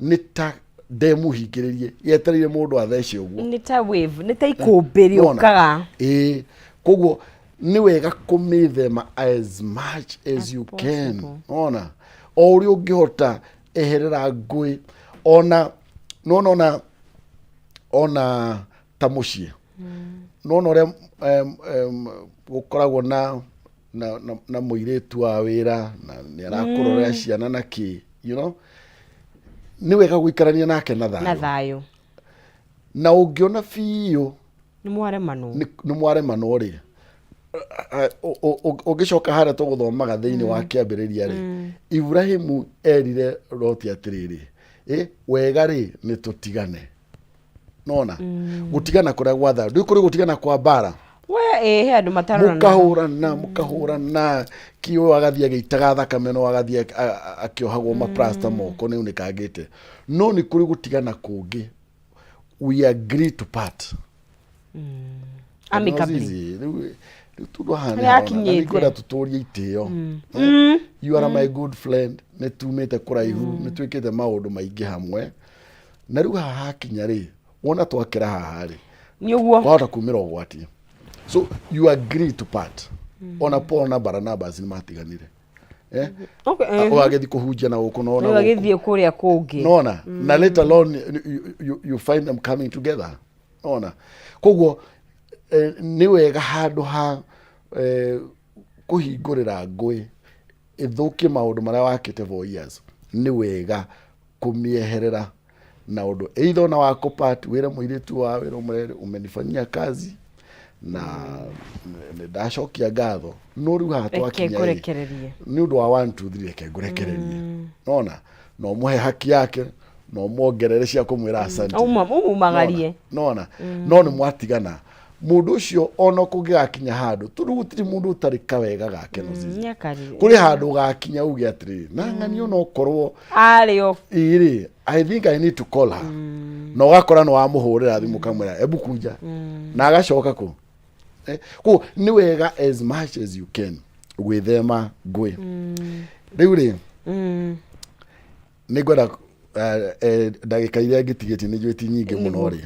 nĩ ta Ndemũhingĩrĩrie, yetereire mũndũ athece ũguo. Nĩ ta wave, nĩ ta ikũmbĩ rĩũkaga. Ĩĩ, koguo nĩ wega kũmĩthema as much as you can. Ona o ũrĩa ũngĩhota, eherera ngũĩ. Ona nona ona ta mũciĩ, nona ũrĩa gũkoragwo na mũirĩtu wa wĩra na nĩ arakũrorera ciana na kĩ, nĩ wega gũikarania nake na na thayũ. Thayũ. Na ũngĩona biũ nĩ mwaremanwo, nĩ mwaremanwo rĩ, ũngĩcoka harĩa tũgũthomaga thĩinĩ wa Kĩambĩrĩria rĩ, Ibrahimu erire Loti atĩrĩrĩ, wega rĩ nĩ tũtigane. Nona gũtigana kũrĩa gwa thayũ, ndũĩ kũrĩ gũtigana kwa mbara. We ĩ he andũ matarorana. Mũkahũrana, mũkahũrana kĩ, ũyũ agathiĩ agĩitaga thakame, no agathiĩ akĩohagwo maplasta moko nĩ unĩkangĩte. No nĩ kũrĩ gũtigana kũngĩ, we agree to part amicably. Rĩu rĩu tondũ haha nĩ Harĩa harona, na akinyĩte. nĩngwenda tũtũrie itĩo. You are my good friend, nĩ tumĩte kũraihu, nĩ twĩkĩte maũndũ maingĩ hamwe, na rĩu haha hakinya rĩ, wona twakĩra haha rĩ, nĩ ũguo wahota kumĩra ũgwati, so you agree to part. Ona Paul na Barnabas nĩ matiganire, eh? Okay, eh. Ũgagĩthiĩ kũhunjia na gũkũ nona rĩu gũkũ. Agĩthiĩ kũrĩa kũngĩ. Nona na later on you find them coming together. Nona koguo nĩ wega handũ ha kũhingũrĩra ngũĩ ĩthũkie maũndũ marĩa wakĩte for years, nĩ wega kũmĩeherera na ũndũ either ona wa kũpart, wĩre mũirĩtu wa wĩra, ũmwĩre umenifanyia kazi na nĩ ndacokia ngatho, no rĩu haha reke twakinya rĩ, ngũrekererie. Nĩ ũndũ wa 1 2 3, reke ngũrekererie. Nona na ũmũhe haki yake na ũmuongerere cia kũmwĩra asante. Umumagarie. Nona no nĩ mwatigana, mũndũ ũcio ona kũngĩgakinya handũ, tondũ gũtirĩ mũndũ ũtarĩ kawega gake, no Zizi. Nĩakarĩ. Kũrĩ handũ ũgakinya uge atĩrĩrĩ, na ng'ani ona okorwo arĩ o ĩrĩ, I think I need to call her, na ũgakora nĩ wamũhũrĩra thimũ, kamwĩra ebu kuja, na agacoka kũ. Koguo nĩ wega as much as you can gwĩthema ngũĩ. Rĩu rĩ, nĩ ngwenda ndagĩka iria ngĩtigĩtie, nĩ njũĩ ti nyingĩ mũno rĩ,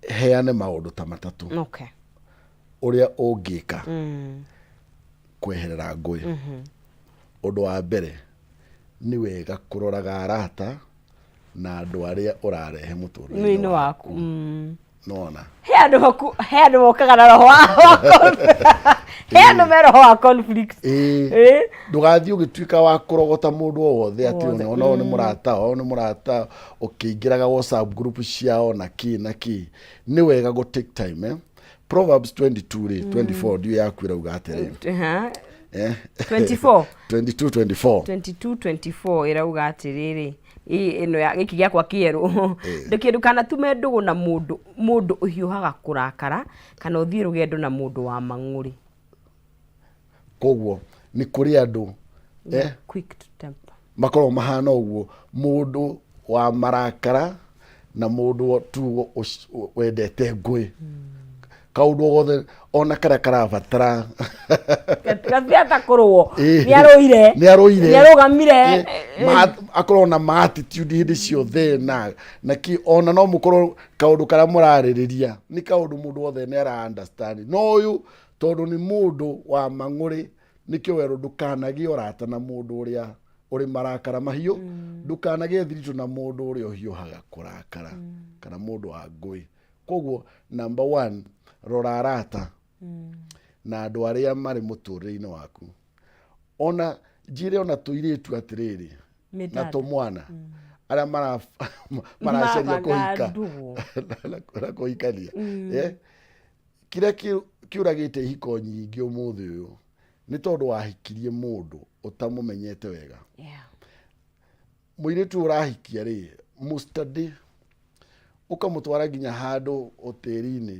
heane maũndũ ta matatũ ũrĩa ũngĩka kweherera ngũĩ. Ũndũ wa mbere, nĩ wega kũroraga arata na andũ arĩa ũrarehe mũtũrĩre-inĩ mwĩrĩ waku. Nona he andũ he andũ mokaga na roho wa he andũ me roho wa conflict. Ĩĩ. Ndũgathiĩ ũgĩtuĩka wa kũrogota mũndũ o wothe atĩ Wothe. ona ũyũ nĩ mũrata, ũyũ nĩ mũrata, ũkĩingĩraga WhatsApp group ciao na kĩ na kĩ. Nĩ wega gũ take time, eh? Proverbs 22 rĩ, 24, ndiũ yaku ĩrauga atĩrĩ? Eh? 24. 22 24. 22 24 ĩrauga atĩrĩrĩ, ĩno ya gĩkĩ gĩakwa kĩerũ, ndũkĩ ndũkanatume ndũgũ na mũndũ ũhiũhaga kũrakara, kana ũthiĩ rũgendo na mũndũ wa mang'ũrĩ. Koguo nĩ kũrĩ andũ, eh, Quick to temper. Makoragwo mahana ũguo, mũndũ wa marakara na mũndũ tu wendete ngũĩ, kaũndũ o gothe ona karĩa karabatara gathiata kũrũo. Ĩĩ. Nĩ arũire. Nĩ arũire. Nĩ arũgamire. Akorwo na ma attitude hĩndĩ ciothe na ki ona no mũkorwo kaũndũ karĩa mũrarĩrĩria nĩ kaũndũ mũndũ wothe nĩ ara understand, no ũyũ tondũ nĩ mũndũ wa mang'ũrĩ. Nĩkĩo werũ ndũkanagĩe ũrata na mũndũ ũrĩa ũrĩ marakara mahiũ, ndũkanagĩe thiritũ na mũndũ ũrĩa ũhiũhaga kũrakara kana mũndũ wa ngũĩ. Koguo number one, rora arata na andũ arĩa marĩ mũtũrĩre-inĩ waku. Ona njĩre ona tũirĩtu atĩrĩrĩ na Mĩtanda. Tũmwana arĩa maracaria Mabanga kũhika ndũgũ. na kũhikania. Eh? Kĩrĩa kĩũragĩte ihiko nyingĩ ũmũthĩ ũyũ nĩ tondũ wahikirie mũndũ ũtamũmenyete wega. Mũirĩtu ũrahikia rĩ, mũstudy, ũkamũtwara nginya handũ hoteri-inĩ,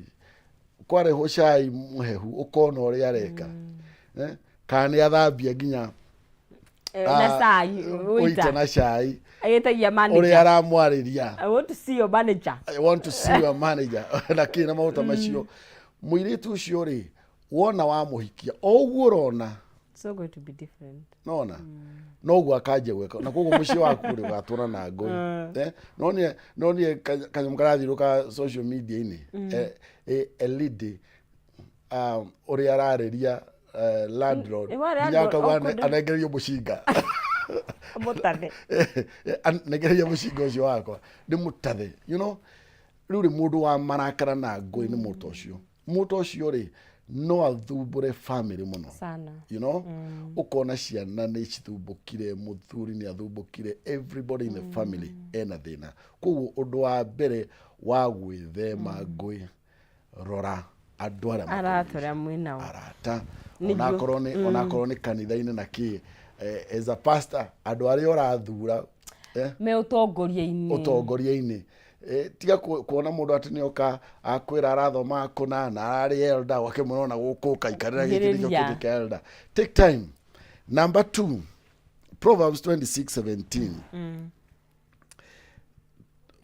kwarehwo cai mũhehu, ũkona ũrĩa areka. Eh? Kana nĩ athambia nginya Na cai ũita ũita na cai agĩtagia ũrĩa manager. Aramwarĩria. I want to see your manager. I want to see your manager na kĩ na maũndũ ta macio. Mũirĩtu ũcio rĩ, wona wamũhikia o ũguo ũrona It's all going to be different. Nona noguo akanjia gwĩka, na koguo mũciĩ waku rĩ ũgatũra na ngũĩ. Eh, no niĩ kanyamũ karathiũrũka social media-inĩ, a lady, ũrĩa ararĩria landlord, Ĩ, wa nginya landlord, akauga anengererio mũcinga. Mũtathe. Anengereria mũcinga ũcio wakwa ndĩ mũtathe. Rĩu rĩ, mũndũ wa marakara na ngũĩ nĩ mũndũ ũcio. Mũndũ ũcio rĩ, no athumbũre family mũno sana. Ũkona ciana nĩ cithumbũkire, mũthuri nĩ athumbũkire, everybody in the family ena thĩna. Koguo ũndũ wa mbere wa gwĩthema ngũĩ, rora andũ arĩa arata ũrĩa mwĩnao. Arata. Nĩguo. Onakorwo nĩ kanitha-inĩ na kĩ, as a pastor, andũ arĩa ũrathura, me ũtongoria-inĩ. Ũtongoria-inĩ. Tiga kuona mũndũ atĩ nĩoka akwĩra arathomaga kũna na ararĩ elder, ũgakĩmwĩra ona gũkũ ũkaikarĩra gĩkĩ nĩkĩo Thikĩrĩria. kĩndĩ kĩa elder. Take time. Number two, Proverbs 26:17.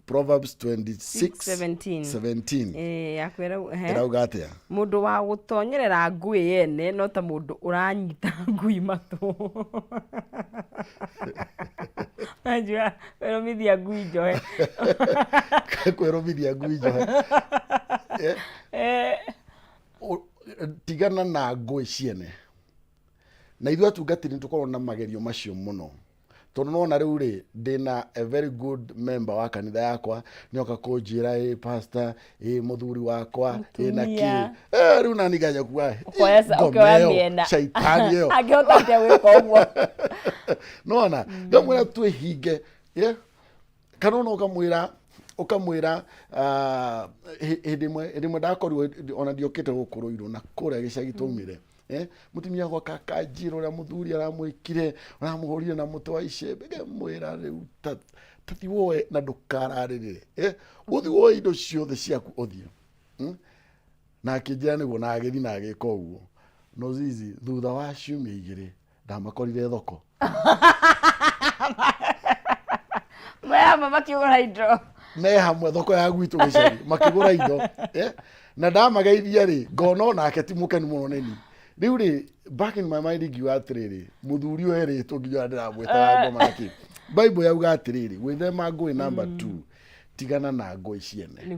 Proverbs 26 17. 17. Eh, yakwĩra he Ĩrauga atĩa? Mũndũ wa gũtonyerera ngui yene no ta mũndũ ũranyita ngui matũ. Najua kwĩrũmithia ngui njohe. Kwĩrũmithia ngui njohe. Tigana na ngũĩ ciene. Na ithuĩ atungatĩri nĩ tũkoragwo na magerio macio mũno, tondũ nona rĩu rĩ, ndĩna a very good member wa kanitha yakwa, nĩoka kũnjĩra, "Ĩ pastor, ĩ mũthuri wakwa ĩ na kĩ." Mũtumia. Rĩu nani nganja kuga Ũkoya ngoma ũkĩoya ĩyo, mĩena. Caitani ĩyo. Angĩhota atĩa gwĩka ũguo? Nona ngamwĩra twĩhinge, yeah? Kana ona ũkamwĩra hĩndĩ ĩmwe ndakorirwo ona ndiokĩte gũkũ Rũirũ na kũrĩa gĩcagi twaumire, mũtumia gwaka akanjĩra ũrĩa mũthuri aramwĩkire, aramũhũrire na mũtĩ wa icembe. Ngamwĩra rĩu tathi woe na ndũkararĩrĩre, ũthi woe indo ciothe ciaku ũthiĩ. Na akĩnjĩra nĩguo, na agĩthiĩ na agĩka ũguo. No zizi thutha wa ciumia 2 ndamakorire thoko. Mayama makĩgũra indo. Me hamwe thoko ya gwitũ gĩcagi makĩgũra indo, Na ndamageithia rĩ, ngona onake ti mũkenu mũno nĩni. Rĩu rĩ, back in my mind ngiuga atĩrĩrĩ, mũthuri ũyũ erĩtwo nginya ũrĩa ndĩramwĩtaga ngoma na kĩ. Bible yauga atĩrĩrĩ, gwĩthema ngũĩ, number two, tigana na ngũĩ ciene.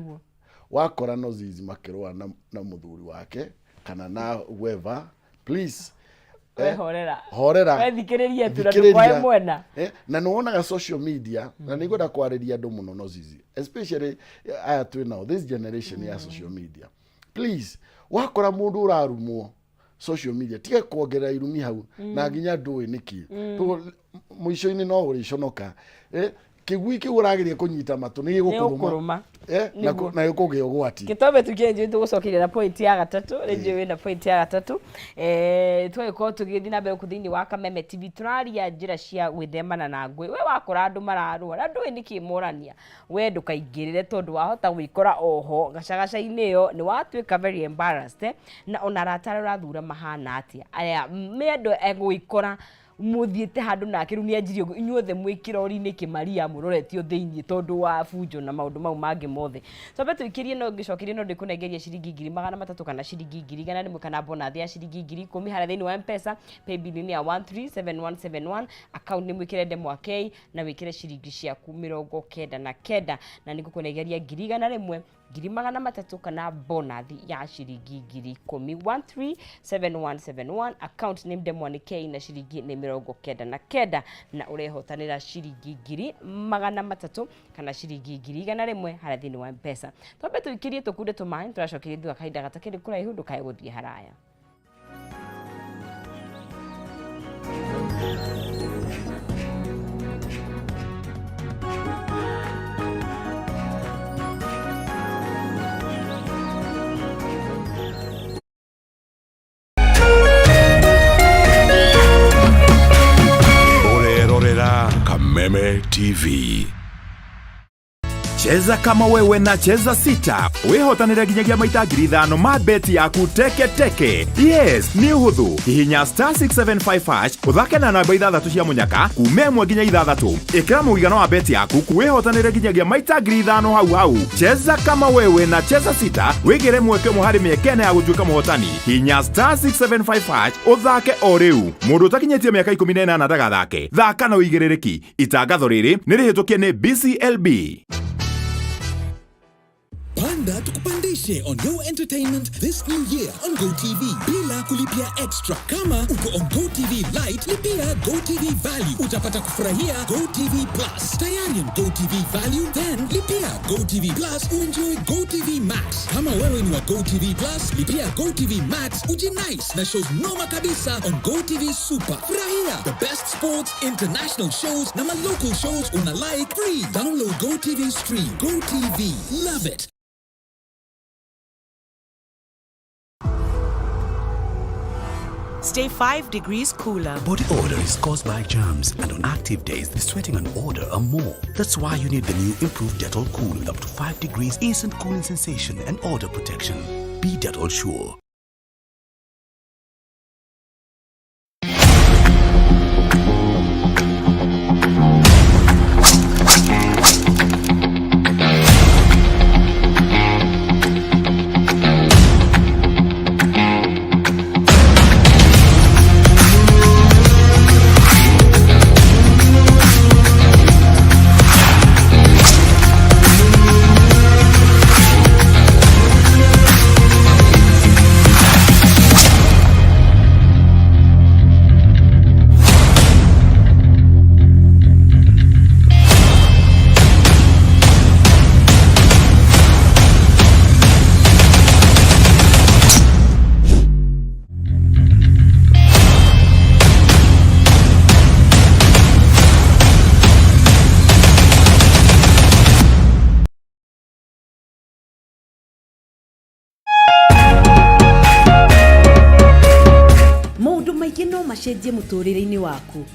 Wakora no zizi makĩrũa na mũthuri wake kana na whoever, please, We horera. Horera. We thikĩrĩria tu na Thikĩrĩria. ndũkoe mwena. Na nĩ wonaga social media, na nĩ ngwenda kwarĩria andũ mũno, no zizi especially aya twĩ nao, this generation ya social media, please, wakora mũndũ ũrarumwo social media, tiga kuongerera irumi hau na nginya ndũĩ nĩkĩ. Tondũ mũico-inĩ no ũrĩconoka. Kĩgui kĩu ũrageria kũnyita matũ nĩ gĩgũkũrũma. Gĩgũkũrũma. Na gĩkũgĩa ũgwati. Gĩtombe tukie njũĩ tũgũcokeria na point ya gatatũ. Rĩ njũĩ wĩna point ya gatatũ. Tũgagĩkorwo tũgĩthiĩ na mbere gũkũ thĩinĩ wa Kameme TV, tũraria njĩra cia gwĩthemana na ngũĩ. We wakora andũ mararũa na ndũĩ nĩkĩ morania, we ndũkaingĩrĩre, tondũ wahota gwĩkora oho gacagaca-inĩ ĩyo nĩ watuĩka very embarrassed, Na ona arata arĩa ũrathura mahana atĩa, aya me andũ egwĩkora mũthiĩte handũ nake rĩu nĩanjirie ũguo, inyuothe mwĩ kĩrori-inĩ kĩmaria mũroretio thĩiniĩ tondũ wa bunjo na maũndũ mau mangĩ mothe. Twambe tũikĩrie, no ngĩcokerie no ndĩkũnengeria ciringi 300,000 kana ciringi 100,000 kana bonathi ya ciringi 10,000 harĩa thĩinĩ wa Mpesa. Paybill nĩ ya 137171, account nĩ mwĩkĩre ndemwa K na wĩkĩre ciringi ciaku 99, na nĩngũkũnengeria 100,000, 300,000 kana bonathi ya ciringi 10,000. 137171, account name ndemwa nĩ K na ciringi nĩ 99, na ũrehotanĩra ciringi 300,000 kana ciringi 100,000 harĩa thĩinĩ wa Mpesa. Twambe tũikĩrie tũkunde tũmaĩ, tũracokeria thutha kahinda gatakĩrĩ kũraihu. Ndũkae gũthiĩ haraya. Ũrerorera Kameme TV. Cheza kama wewe na Cheza Sita wĩhotanĩre nginyagia maita 5,000 ma beti yaku teke teke. Yes, nĩ ũhũthũ. Hihinya star 675 hash ũthake na namba ithathatũ cia mũnyaka kuma 1 nginya 6. Ĩkĩra mũigana wa beti yaku wĩhotanĩre nginyagia maita 5,000 hau hau. Cheza kama wewe na Cheza Sita wĩgĩre mweke ũmwe harĩ mĩeke ĩna ya gũtuĩka mũhotani. Hihinya star 675 hash ũthake o rĩu. Mũndũ ũtakinyĩtie mĩaka 18 ndagathake. Thaka na ũigĩrĩrĩki. Itangatho rĩrĩ nĩ rĩhĩtũkie nĩ BCLB. Panda tukupandishe on your entertainment this new year on GoTV bila kulipia extra. Kama uko on GoTV Lite, lipia GoTV Value, utapata kufurahia GoTV Plus. Tayari on GoTV Value, then lipia GoTV Plus uenjoy GoTV Max. Kama wewe ni wa GoTV Plus, lipia GoTV Max ujinice na shows noma kabisa on GoTV Super. Furahia the best sports, international shows na ma local shows una like free. Download GoTV Stream. GoTV, love it. Stay 5 degrees cooler. Body odor is caused by germs, and on active days, the sweating and odor are more. That's why you need the new improved Dettol Cool with up to 5 degrees instant cooling sensation and odor protection. Be Dettol sure. Maũndũ maingĩ no macenjie mũtũrĩre-inĩ waku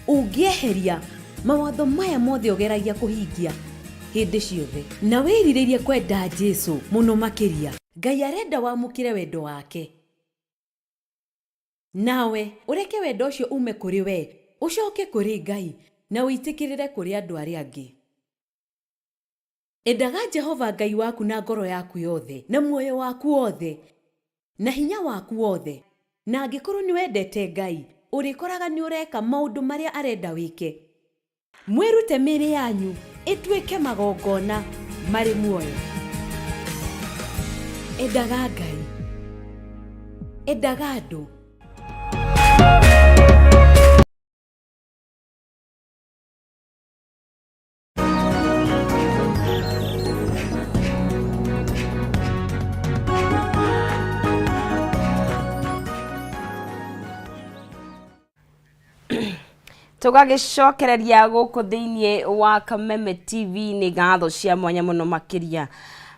ũngĩeheria mawatho maya mothe ũgeragia kũhingia hĩndĩ ciothe na wĩrirĩrie kwenda Jesu mũno makĩria. Ngai arenda wamũkĩre wendo wake, nawe ũreke wendo ũcio ume kũrĩ we ũcoke kũrĩ Ngai na ũitĩkĩrĩre kũrĩ andũ arĩa angĩ. Endaga Jehova Ngai waku na ngoro yaku yothe na muoyo waku wothe na hinya waku wothe, na angĩkorwo nĩ wendete Ngai ũrĩkoraga nĩ ũreka maũndũ marĩa arenda wĩke. Mwĩrute mĩĩrĩ yanyu ĩtuĩke magongona marĩ muoyo. Endaga Ngai, endaga andũ. Tũgagĩcokereria gũkũ thĩinĩ wa Kameme TV. Nĩ ngatho cia mwanya mũno makĩria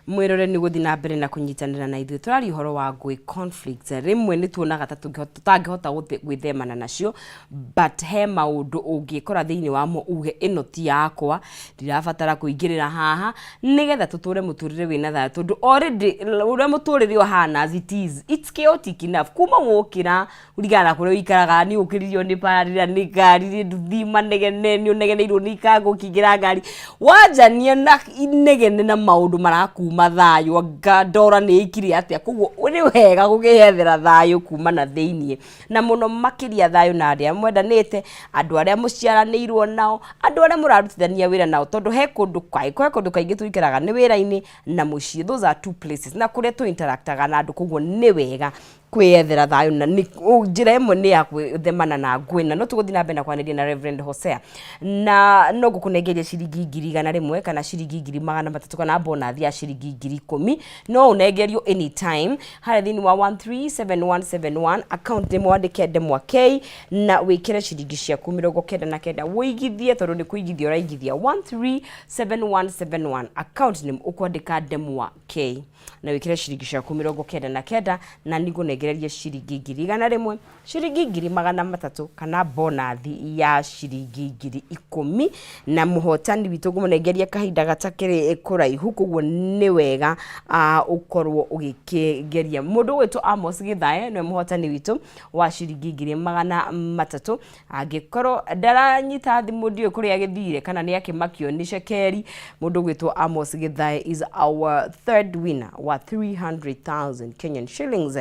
mwĩrore nĩ gũthiĩ na mbere na kũnyitanĩra na ithuĩ. Tũraria ũhoro wa ngũĩ, conflicts. Rĩmwe nĩ tuonaga ta tũtangĩhota gwĩthemana nacio, but he maũndũ ũngĩkora thĩinĩ wamo uge ĩno ti yakwa, ndirabatara kũingĩrĩra haha, nĩgetha tũtũre mũtũrĩre wĩna thayũ, tondũ already ũrĩa mũtũrĩre ũhana as it is, it's chaotic enough. Kuma wokĩra kũringana na kũrĩa ũikaraga, nĩ ũkĩririo nĩ barĩra, nĩ ngari, nĩ nduthi, manegene, nĩ ũnegeneirwo nĩ ikango ũkĩingĩra ngari, wanjania na inegene na maũndũ marakuma thayũ, anga ndora nĩ ĩkire atĩa. Koguo nĩ wega gũkĩyethera thayũ kuma na thĩiniĩ, na mũno makĩria thayũ na arĩa mwendanĩte, andũ arĩa mũciaranĩirwo nao, andũ arĩa mũrarutithania wĩra nao, tondũ he kũndũ kaingĩ tũikaraga nĩ wĩra-inĩ na mũciĩ. Those are two places na kũrĩa tũ interactaga na andũ. Koguo nĩ wega kwĩyethera thayũ, na nĩ njĩra ĩmwe nĩ ya gwĩthemana na ngũĩ. Na no tũgũthiĩ na mbere na kwanĩria na Reverend Hosea, na no ngũkũnengeria ciringi 100,000 kana ciringi 300,000 kana bonathi ya ciringi 10,000. No ũnengerio anytime harĩa thĩinĩ wa 137171 account, nĩ mwandĩke ndemwa K na wĩkĩre ciringi ciaku 99 wĩigithie, tondũ nĩ kũigithia ũraigithia. 137171, account nĩ ũkwandĩka ndemwa K na wĩkĩre ciringi ciaku 99 na nĩngũnengeria. Ngũkũnengereria ciringi 100,000, ciringi 300,000 kana bonathi ya ciringi 10,000, na mũhotani witũ ngũmũnengeria kahinda gatakĩrĩ kũraihu. Koguo nĩ wega ũkorwo ũgĩkĩgeria. Mũndũ ũgwĩtwo Amos Gĩthae nĩwe mũhotani witũ wa ciringi 300,000. Angĩkorwo ndaranyita thimũ, ndiũĩ kũrĩa agĩthire kana nĩ akĩmakio nĩ cekeri. Mũndũ ũgwĩtwo Amos Gĩthae is our third winner wa 300,000 Kenyan shillings.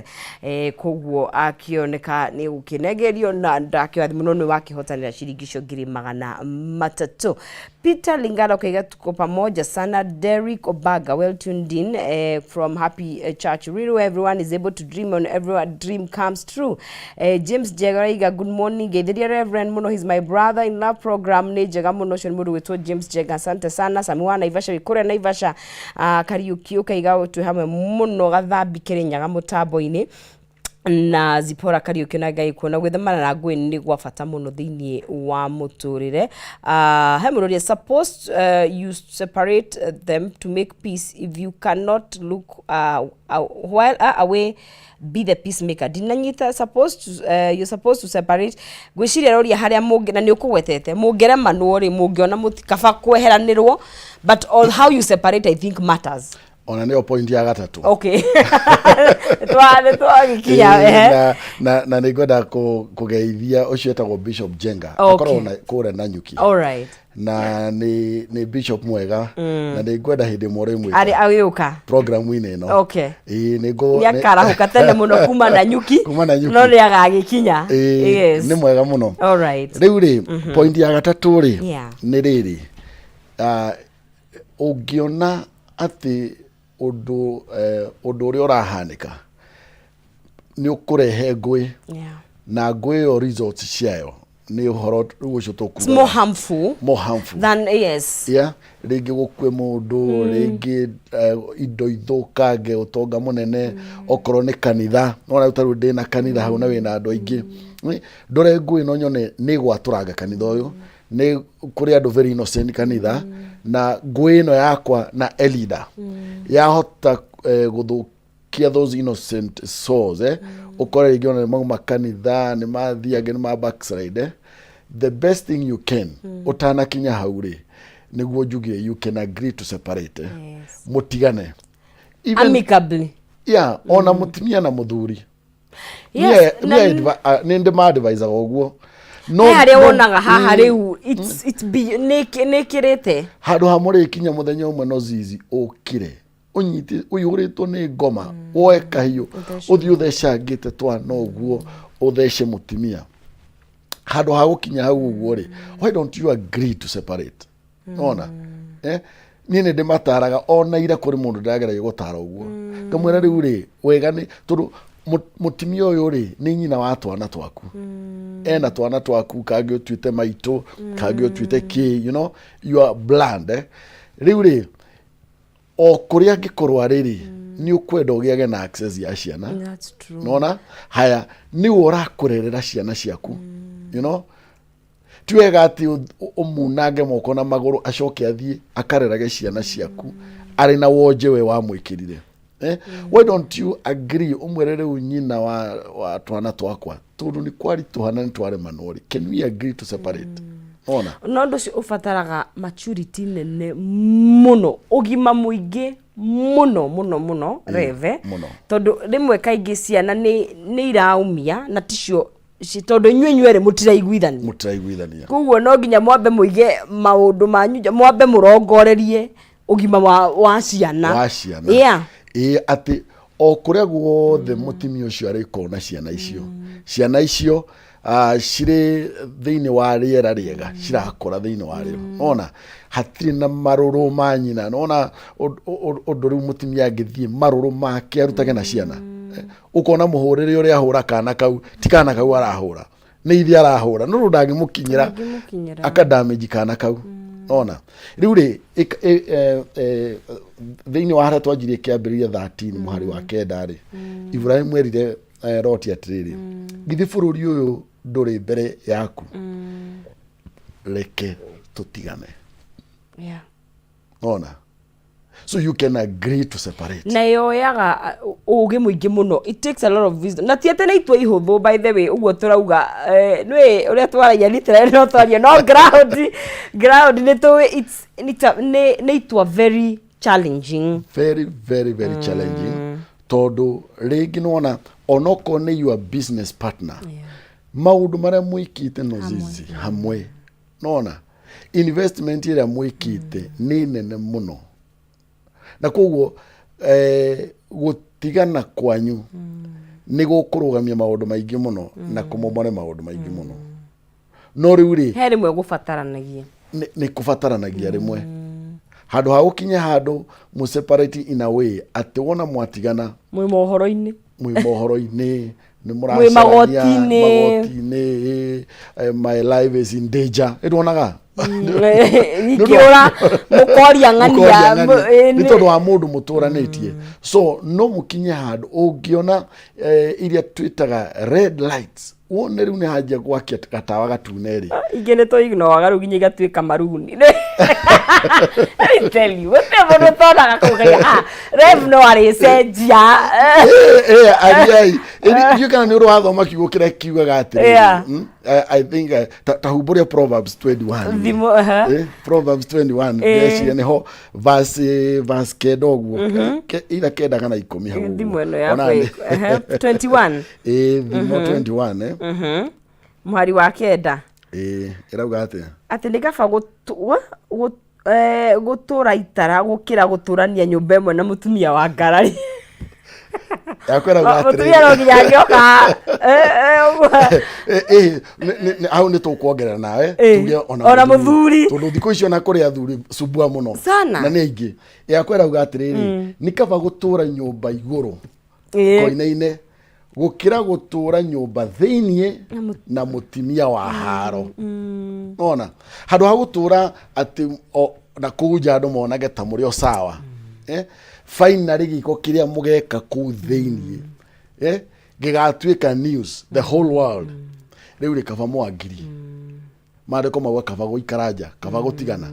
Koguo akĩoneka nĩ gũkĩnengerio na ndakĩoya thimũ, no nĩ wakĩhotanĩra ciringi icio 300,000. Peter Lingala ukaiga tuko pamoja sana. Derek Obaga, well tuned in from Happy Church Ruiru. Everyone is able to dream and everyone dream comes true. James Jega, good morning. Geithiria Reverend muno, he's my brother in love. Program nĩ njega mũno. Ũcio nĩ mũndũ gwĩtwo James Jega, asante sana. Sami wa Naivasha, wĩ kũrĩa Naivasha. Kariuki ukaiga twĩ hamwe mũno, Gathambi Kĩrĩnyaga mũtambo-inĩ na Zipora Kariuki na Ngai kuona gwĩthemana na ngũĩ nĩ gwa bata mũno thĩinĩ wa mũtũrĩre. He mũrũria, suppose you separate them to make peace. If you cannot look while away, be the peacemaker. Ndinanyita. Supposed to, you're supposed to separate. Ngwĩciria roria harĩa mũngĩ na nĩ ũkũgwetete mũngĩremanwo rĩ, mũngĩona mũtikaba kweheranĩrwo, but all how you separate, I think, matters. Ona nĩyo point ya gatatũ. Okay, nĩ twagĩkinya. Ehe. Na nĩ ngwenda kũgeithia ũcio etagwo Bishop Jenga. Akoragwo kũrĩa Nanyuki. All right. Na nĩ bishop mwega na nĩ ngwenda hĩndĩ ĩmwe ũrĩmwĩta arĩ agĩũka programu-inĩ ĩno. Ĩĩ, nĩ nĩ akarahũka tene mũno kuma Nanyuki. Kuma Nanyuki. No nĩ agagĩkinya. Ĩĩ, nĩ mwega mũno. All right. Rĩu rĩ, point ya gatatũ rĩ, nĩ rĩrĩ, ũngĩona atĩ ũndũ ũrĩa ũrahanĩka nĩ ũkũrehe ngũĩ na ngũĩ ĩyo results ciayo nĩ ũhoro rĩu ũcio It's tũkugaga more harmful more harmful than, yes. Yeah, rĩngĩ gũkue mũndũ, rĩngĩ indo ithũkange, ũtonga mũnene, okorwo nĩ kanitha, nona rĩu tarĩu ndĩna kanitha hau na wĩna andũ aingĩ. Ndore ngũĩ no nyone nĩ gwatũranga kanitha ũyũ, nĩ kũrĩ andũ very innocent kanitha, na ngũĩ ĩno yakwa na elida yahota gũthũkia those innocent souls, ũkore rĩngĩ ona nĩ mauma kanitha, nĩ mathiĩ, angĩ nĩ ma backslide. The best thing you can, ũtanakinya hau rĩ, nĩguo njuge you can agree to separate. Mũtigane. Amicably. Yeah, ona mũtumia na mũthuri. Nĩ ndĩ ma-advisaga ũguo. No he harĩa wonaga haha rĩu it's nĩ ĩkĩrĩte. Handũ ha mũrĩkinya mũthenya ũmwe no zizi ũkire ũnyiti ũiyũrĩtwo nĩ ngoma, woe kahiũ, ũthiĩ ũthecangĩte twana ũguo, ũthece mũtumia, handũ ha gũkinya hau ũguo rĩ, why don't you agree to separate? Ona niĩ nĩ ndĩmataraga. Ona ira kũrĩ mũndũ ndĩrageragia gũtara ũguo, ngamwĩra rĩu rĩ, wega nĩ tondũ mũtumia ũyũ rĩ, nĩ nyina wa twana twaku, ena twana twaku, kangĩ ũtuĩte maitũ, kangĩ ũtuĩte kĩ, you are bland. Rĩu rĩ, o kũrĩa angĩkorwo arĩ rĩ, nĩ ũkwenda ũgĩage na access ya ciana. That's true. Nona haya nĩwe ũrakũrerera ciana ciaku, ti wega atĩ ũmunange moko na magũrũ, acoke athiĩ akarerage ciana ciaku arĩ na wonje we wamwĩkĩrire. Why don't you agree, ũmwĩre rĩu nyina wa twana twakwa, tondũ nĩ kwaritũha na nĩ twaremanwo rĩ, can we agree to separate? Ona No ũndũ ũcio ũbataraga maturity nene mũno, ũgima mũingĩ mũno mũno mũno, reve. Mũno. Tondũ rĩmwe kaingĩ ciana nĩ iraumia na ticio tondũ inyuĩ inyuerĩ mũtiraiguithania. Mũtiraiguithania. Koguo no nginya mwambe mũige maũndũ manyu nja, mwambe mũrongorerie ũgima wa ciana. Wa ciana. Ĩĩ, atĩ o kũrĩa guothe mũtumia ũcio arĩkorwo na ciana icio, ciana icio cirĩ thĩinĩ wa rĩera rĩega, cirakũra thĩinĩ wa rĩo, nona hatirĩ na marũrũ ma nyina. Nona ũndũ rĩu mũtumia angĩthiĩ marũrũ make arutage na ciana, ũkona mũhũrĩre ũrĩa ahũra kana kau, ti kana kau arahũra, nĩ ithe arahũra, no rĩu ndangĩmũkinyĩra. Ndangĩmũkinyĩra. Akadamage kana kau. Ona rĩu rĩ, thĩinĩ wa harĩa twanjirie kĩambĩrĩria 13 mũhari wa 9 rĩ, Ibrahimu erire Loti atĩrĩrĩ, githĩ bũrũri ũyũ ndũrĩ mbere yaku? Reke tũtigane. Ona So you can agree to separate. Na yoyaga ũgĩ mũingĩ mũno, it takes a lot of wisdom, na ti atĩ nĩ itua ihũthũ, by the way, ũguo tũrauga nĩ ũrĩa twaragia literally no twaria no ground nĩ tũĩ nĩ itua very challenging. Very, very, very challenging, tondũ rĩngĩ nĩwona onokorwo nĩ your business partner, maũndũ marĩa mwĩkĩte no zizi hamwe, nona investment ĩrĩa mwĩkĩte nĩ nene mũno, na koguo gũtigana kwanyu nĩ gũkũrũgamia maũndũ maingĩ mũno na kũmomore maũndũ maingĩ mũno. No rĩu rĩ, he rĩmwe gũbataranagia. Nĩ kũbataranagia rĩmwe handũ ha gũkinya handũ mũ separate in a way atĩ wona mwatigana mwĩ mohoro-inĩ, mwĩ mohoro-inĩ, nĩ Mwĩ mũracarania magoti-inĩ. Magoti-inĩ, my life is in danger, ĩndwonaga Ikĩũra mũkoria ng'ania. Mũkoria ng'ania. Nĩ tondũ wa mũndũ mũtũranĩtie. So no mũkinye handũ ũngĩona iria twĩtaga red lights, wone rĩu nĩ hanjia gwakia gatawa gatune rĩ. Ingĩ nĩ tũignoaga rĩu nginya igatuĩka maruni. Let me tell you, gũtirĩ mũndũ ũtonaga kũu kaigua, ah, rev no arĩcenjia. Ariai ndiũ kana nĩ ũrĩ wathoma kiugo kĩrĩa kiugaga atĩrĩrĩ, I think ta humbũria Proverbs 21. Thimo, aha. Proverbs 21. Ndĩreciria nĩho verse 9 ũguo, either 9 kana 10 hau ũguo. Thimo ĩno Ona yakwa 21. Thimo 21. Mũhari wa 9. Ĩrauga atĩa? Atĩ nĩ kaba gũtũra itara gũkĩra gũtũrania nyũmba ĩmwe na mũtumia wa ngarari. Yakwa ĩrauga Mũtumia no nginya angĩoka ũguo. Hau nĩ tũkuongerera nawe, tuge ona mũthuri. Tondũ thikũ icio ona kũrĩ athuri cumbua mũno. Sana. Na nĩ aingĩ. Yakwa ĩrauga atĩrĩrĩ, nĩ kaba gũtũra nyũmba igũrũ koine-inĩ gũkĩra gũtũra nyũmba thĩiniĩ na mũtimia wa haro. Nona handũ ha gũtũra atĩ na kũu nja andũ monage ta mũrĩ o sawa, finally gĩko kĩrĩa mũgeka kũu thĩiniĩ gĩgatuĩka news the whole world. Rĩu rĩ, kaba mwangiri maandĩko mauga kaba gũikara nja, kaba gũtigana.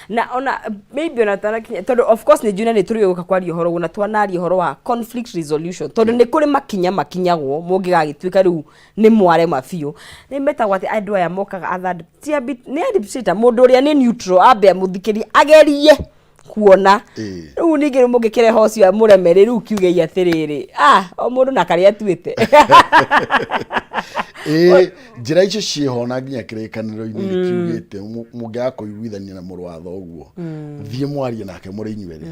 Na ona maybe ona tanakinya, tondũ of course nĩ njũĩ na nĩ tũrĩ gũka kwaria ũhoro ũguo na twanaria ũhoro wa conflict resolution, tondũ nĩ kũrĩ makinya makinyagwo mũngĩgagĩtuĩka rĩu nĩ mwarema biũ, nĩ metagwo atĩ andũ aya mokaga a third, ti nĩ arbitrator, mũndũ ũrĩa nĩ neutral, ambe amũthikĩrie, agerie kuona. Rĩu ningĩ rĩu mũngĩkĩreha ũcio mũremere, rĩu kiugei atĩrĩrĩ, ah, o mũndũ na karĩa atuĩte. Njĩra icio ciĩho na nginya kĩrĩkanĩro-inĩ nĩ kiugĩte mũngĩaga kũiguithania na mũrũ wa thoguo, thiĩ mwarie nake mũrĩ inyuerĩ,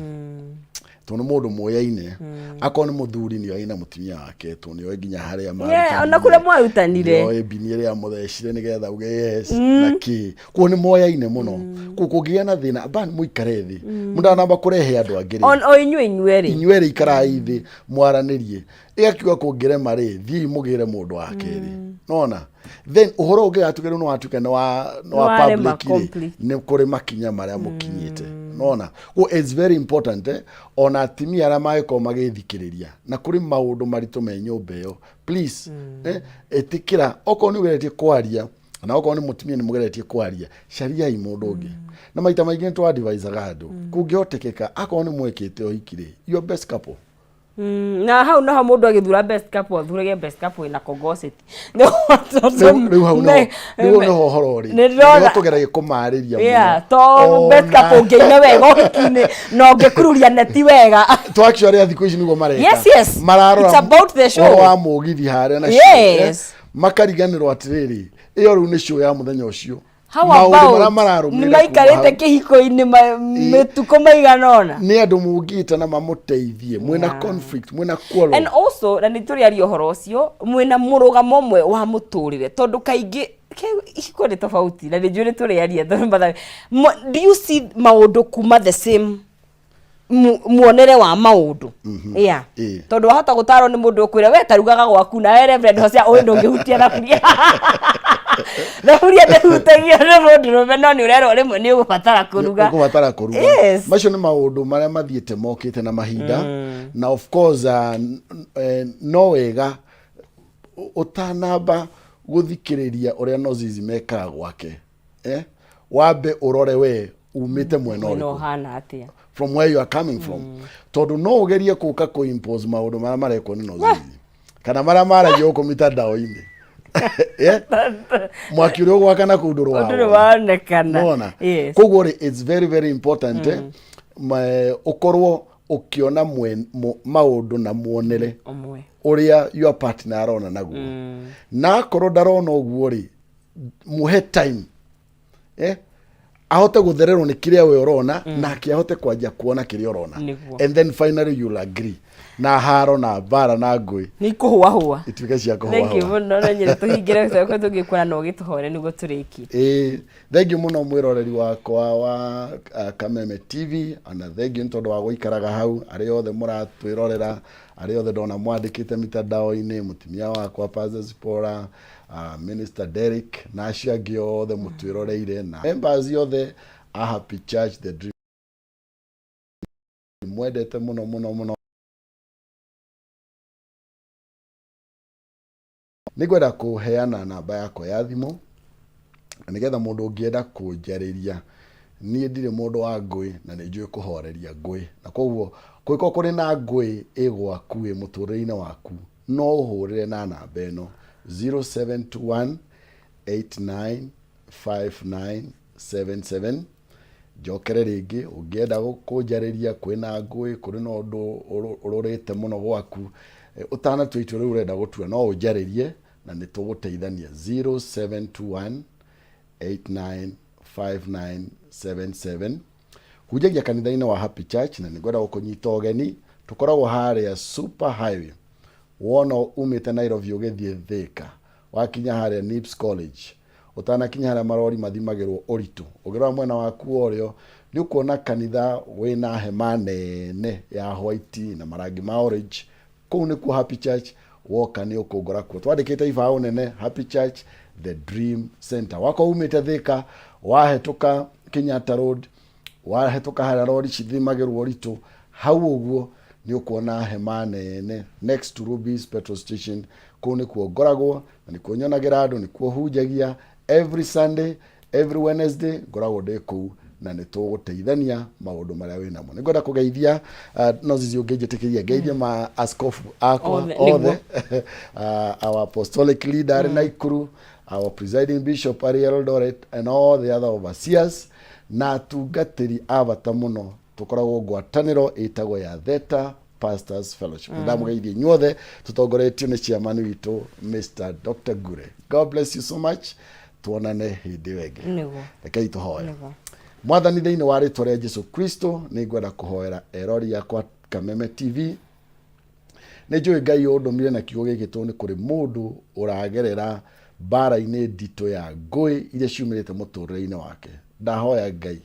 tondũ nĩ mũndũ mũyaine. Akorwo nĩ mũthuri, nĩ oĩ na mũtumia wake, tondũ nĩ oĩ nginya harĩa Yeah, ona kũrĩa mwarutanire. Nĩ oĩ mbini ĩrĩa mũthecire nĩgetha uge yes na kĩ. Koguo nĩ moyaine mũno. Koguo kũngĩgĩa na thĩna, amba mũikare thĩ, mũndanamba kũrehe andũ angĩ rĩ. O inyuĩ inyuerĩ. Inyuerĩ ikarai thĩ mwaranĩrie. Ĩgakiuga kũngĩrema rĩ, thiĩi mũgĩre mũndũ wa kerĩ. Nona then ũhoro ũngĩgatuĩka rĩu nĩ watuĩka nĩ wa Nĩ warema public rĩ, complete. nĩ kũrĩ makinya marĩa mũkinyĩte. Nona well, it's very important, ona atimia arĩa mangĩkorwo magĩthikĩrĩria na kũrĩ maũndũ maritũ me nyũmba ĩyo, please, ĩtĩkĩra okorwo nĩ ũgeretie kwaria na okorwo nĩ mũtumia nĩ mũgeretie kwaria, cariai mũndũ ũngĩ. Na maita maingĩ nĩ twadvisaga andũ, kũngĩhotekeka, akorwo nĩ mwekĩte ũhiki rĩ, your best couple. Na hau naho mũndũ agĩthura best couple, athurage best couple ĩna kogoceti. Rĩu hau nĩho nĩho ũhoro ũrĩ. Nĩ ndĩrona. Nĩho tũgeragia kũmarĩria mũno. Yeah, to best couple ũngĩina wega ũhiki-inĩ na ũngĩkururia neti wega. To actually thikũ ici nĩguo mareka. Yes. Mararora It's about the show. ũhoro wa mũgithi harĩa na show, makariganĩrwo atĩrĩrĩ, ĩyo rĩu nĩ show ya mũthenya ũcio. How Maũndũ marĩa about mararũmĩrĩra nĩ kuma maikarĩte hau. kĩhiko-inĩ mĩtukũ maigana ũna. Nĩ andũ mũngĩta na mamũteithie mwĩna conflict, mwĩna quarrel. And also, na nĩ tũrĩaria ũhoro ũcio, mwĩna mũrũgamo ũmwe wa mũtũrĩre, tondũ kaingĩ ihiko nĩ tofauti, na nĩ njũĩ nĩ tũrĩaria tondũ mathabe. Do you see maũndũ kuma the same muonere wa maũndũ? Yeah. Tondũ wahota gũtarwo nĩ mũndũ ũkwĩra we tarugaga gwaku, nawe Reverend Hosea ũĩ ndũngĩhutia thaburia, thaburia ndĩhutagio nĩ mũndũrũme, no nĩ ũrerwo rĩmwe nĩ ũgũbatara kũruga. Ũkũbatara kũruga. Macio nĩ maũndũ marĩa mathiĩte mokĩte na mahinda. Na of course no wega ũtanamba gũthikĩrĩria ũrĩa Nozizi mekaga gwake, wambe ũrore we. Umĩte mwena Mwena ũrĩkũ? Ũhana atĩa? From where you are coming from, tondũ no ũgerie kũka kũ impose maũndũ marĩa marekwo nĩ Nozizi kana marĩa maragio gũkũ mitandao-inĩ. Yeah? Mwaki ũrĩa ũgwakana kũu Ndũrĩ ndũrĩ wonekana. Nona. Yes. Koguo rĩ, it's very very important ũkorwo ũkĩona maũndũ na muonere ũmwe ũrĩa your partner arona naguo. Na akorwo ndarona ũguo rĩ, muhe time ahote gũthererwo nĩ kĩrĩa we ũrona, nake ahote kwanjia kuona kĩrĩa ũrona. And then finally you'll agree, na haro na mbara na ngũĩ Nĩ ikũhũahũa. Ituĩke cia Thank you kũhũahũa. mũno, na nyende tũhingĩre tũkorwo tũngĩkuona no ũgĩtũhore nĩguo tũrĩkie. Ĩĩ, thank you mũno mwĩroreri wakwa wa Kameme TV, ona thank you nĩ tondũ wa gũikaraga hau, arĩa othe mũratwĩrorera, arĩa othe ndona mwandĩkĩte mitandao-inĩ, mũtumia wakwa Pastor Zipporah, Minister Derrick na acio angĩ othe mũtwĩroreire, na members othe a Happy Church The Dream, mwendete mũno mũno mũno. Nĩngwenda kũheana namba yakwa ya thimũ na nĩgetha mũndũ ũngĩenda kũnjarĩria. Niĩ ndirĩ mũndũ wa ngũĩ na nĩ njũĩ kũhoreria ngũĩ, na koguo kũngĩkorwo kũrĩ na ngũĩ ĩ gwaku, ĩ mũtũrĩre-inĩ waku, no ũhũrĩre na namba ĩno 0721 895977. Njokere rĩngĩ, ũngĩenda kũnjarĩria, kwĩna ngũĩ, kũrĩ na ũndũ ũrũrĩte mũno gwaku, ũtanatua itua rĩu ũrenda gũtua, no ũnjarĩrie na nĩ tũgũteithania. 0721 895977. Hunjagia kanitha-inĩ wa Happy Church na nĩngwenda gũkũnyita ũgeni. Tũkoragwo harĩa Super Highway, wona umĩte Nairobi ũgĩthiĩ Thika, wakinya harĩa Nips College, ũtanakinya harĩa marori mathimagĩrwo ũritũ, ũngĩrora mwena waku wa ũrĩo nĩ ũkuona kanitha wĩna hema nene ya white na marangi ma orange. Kũu nĩkuo Happy Church. Woka nĩ ũkũngora kuo, twandĩkĩte ibaũ nene, Happy Church The Dream Center. Wakorwo umĩte Thika, wahetũka Kenyatta Road, wahetũka harĩa rori cithimagĩrwo ũritũ, hau ũguo nĩ ũkuona hema nene next to Ruby's petrol station. Kũu nĩkuo ngoragwo na nĩkuo nyonagĩra andũ, nĩkuo hunjagia every Sunday, every Wednesday ngoragwo ndĩ kũu, na nĩ tũgũteithania maũndũ marĩa wĩ namo. Nĩ ngwenda kũgeithia, no zizi ũngĩnjĩtĩkĩria ngeithie ma askofu akwa Othe, othe, our apostolic leader arĩ Naikuru, our presiding bishop arĩ Eldoret, and all the other overseers na atungatĩri a bata mũno. Tũkoragwo ngwatanĩro ĩtagwo ya Theta Pastors Fellowship. Ndamũgeithia inyuothe, tũtongoretio nĩ chairman witũ Mr. Dr. Gure. God bless you so much, tuonane hĩndĩ ĩyo ĩngĩ. Rekei tũhoe. Mwathani, thĩinĩ wa rĩtwa rĩa Jesu Kristo, nĩ ngwenda kũhoera erori yakwa Kameme TV. Nĩ njũĩ Ngai ũndũmire na kiugo gĩkĩ tondũ nĩ kũrĩ mũndũ ũragerera mbara-inĩ nditũ ya ngũĩ iria ciumĩrĩte mũtũrĩre-inĩ wake. Ndahoya Ngai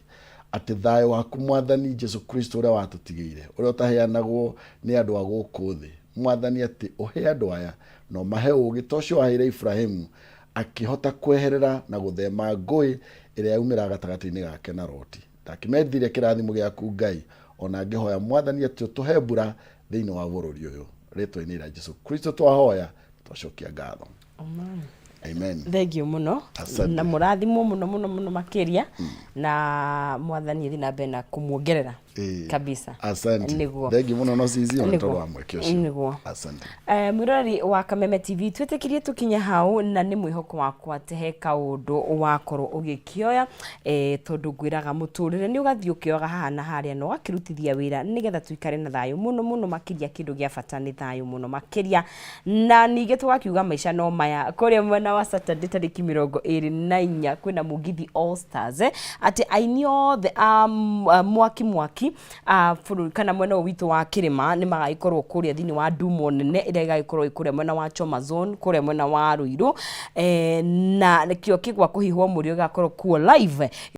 atĩ thayũ waku, Mwathani Jesu Kristo, ũrĩa watũtigĩire, ũrĩa ũtaheanagwo nĩ andũ a gũkũ thĩ, Mwathani, atĩ ũhe andũ aya na ũmahe ũũgĩ ta ũcio waheire Ibrahimu akĩhota kweherera na gũthema ngũĩ ĩrĩa yaumĩra gatagatĩ-inĩ gake na Loti. Ndakĩmendire kĩrathimo gĩaku Ngai, ona ngĩhoya Mwathani atĩ ũtũhe mbura thĩinĩ wa bũrũri ũyũ. Rĩtwa-inĩ rĩa Jesu Kristo twahoya, twacokia ngatho, amen. Thank you mũno. Asante. Na mũrathimwo mũno mũno mũno makĩria, na Mwathani athiĩ na mbere na kũmuongerera kabisa. Asante. Nĩguo. Thank you mũno no cici ona Nĩguo. tondũ wa mweke ũcio. Asante. Mwĩroreri wa Kameme TV, twĩtĩkĩrie tũkinye hau, na nĩ mwĩhoko wakwa atĩ he kaũndũ wakorwo ũgĩkĩoya, tondũ ngwĩraga mũtũrĩre nĩ ũgathiĩ ũkĩoyaga haha na harĩa na ũgakĩrutithia wĩra nĩgetha tũikare na thayũ mũno mũno makĩria. Kĩndũ gĩa bata nĩ thayũ mũno makĩria, na ningĩ tũgakiuga maica no maya. Kũrĩa mwena wa Saturday tarĩki 24 kwĩna Mũgithi All Stars, atĩ aini othe a mwaki mwaki a bũrũri kana mwena ũyũ witũ wa kĩrĩma nĩ magagĩkorwo kũrĩa thĩinĩ wa ndumo nene ĩrĩa ĩgagĩkorwo ĩ kũrĩa mwena wa Choma Zone, kũrĩa mwena wa Ruiru, na kĩo kĩgwa kũhihwo mũrĩo gĩgakorwo kuo live.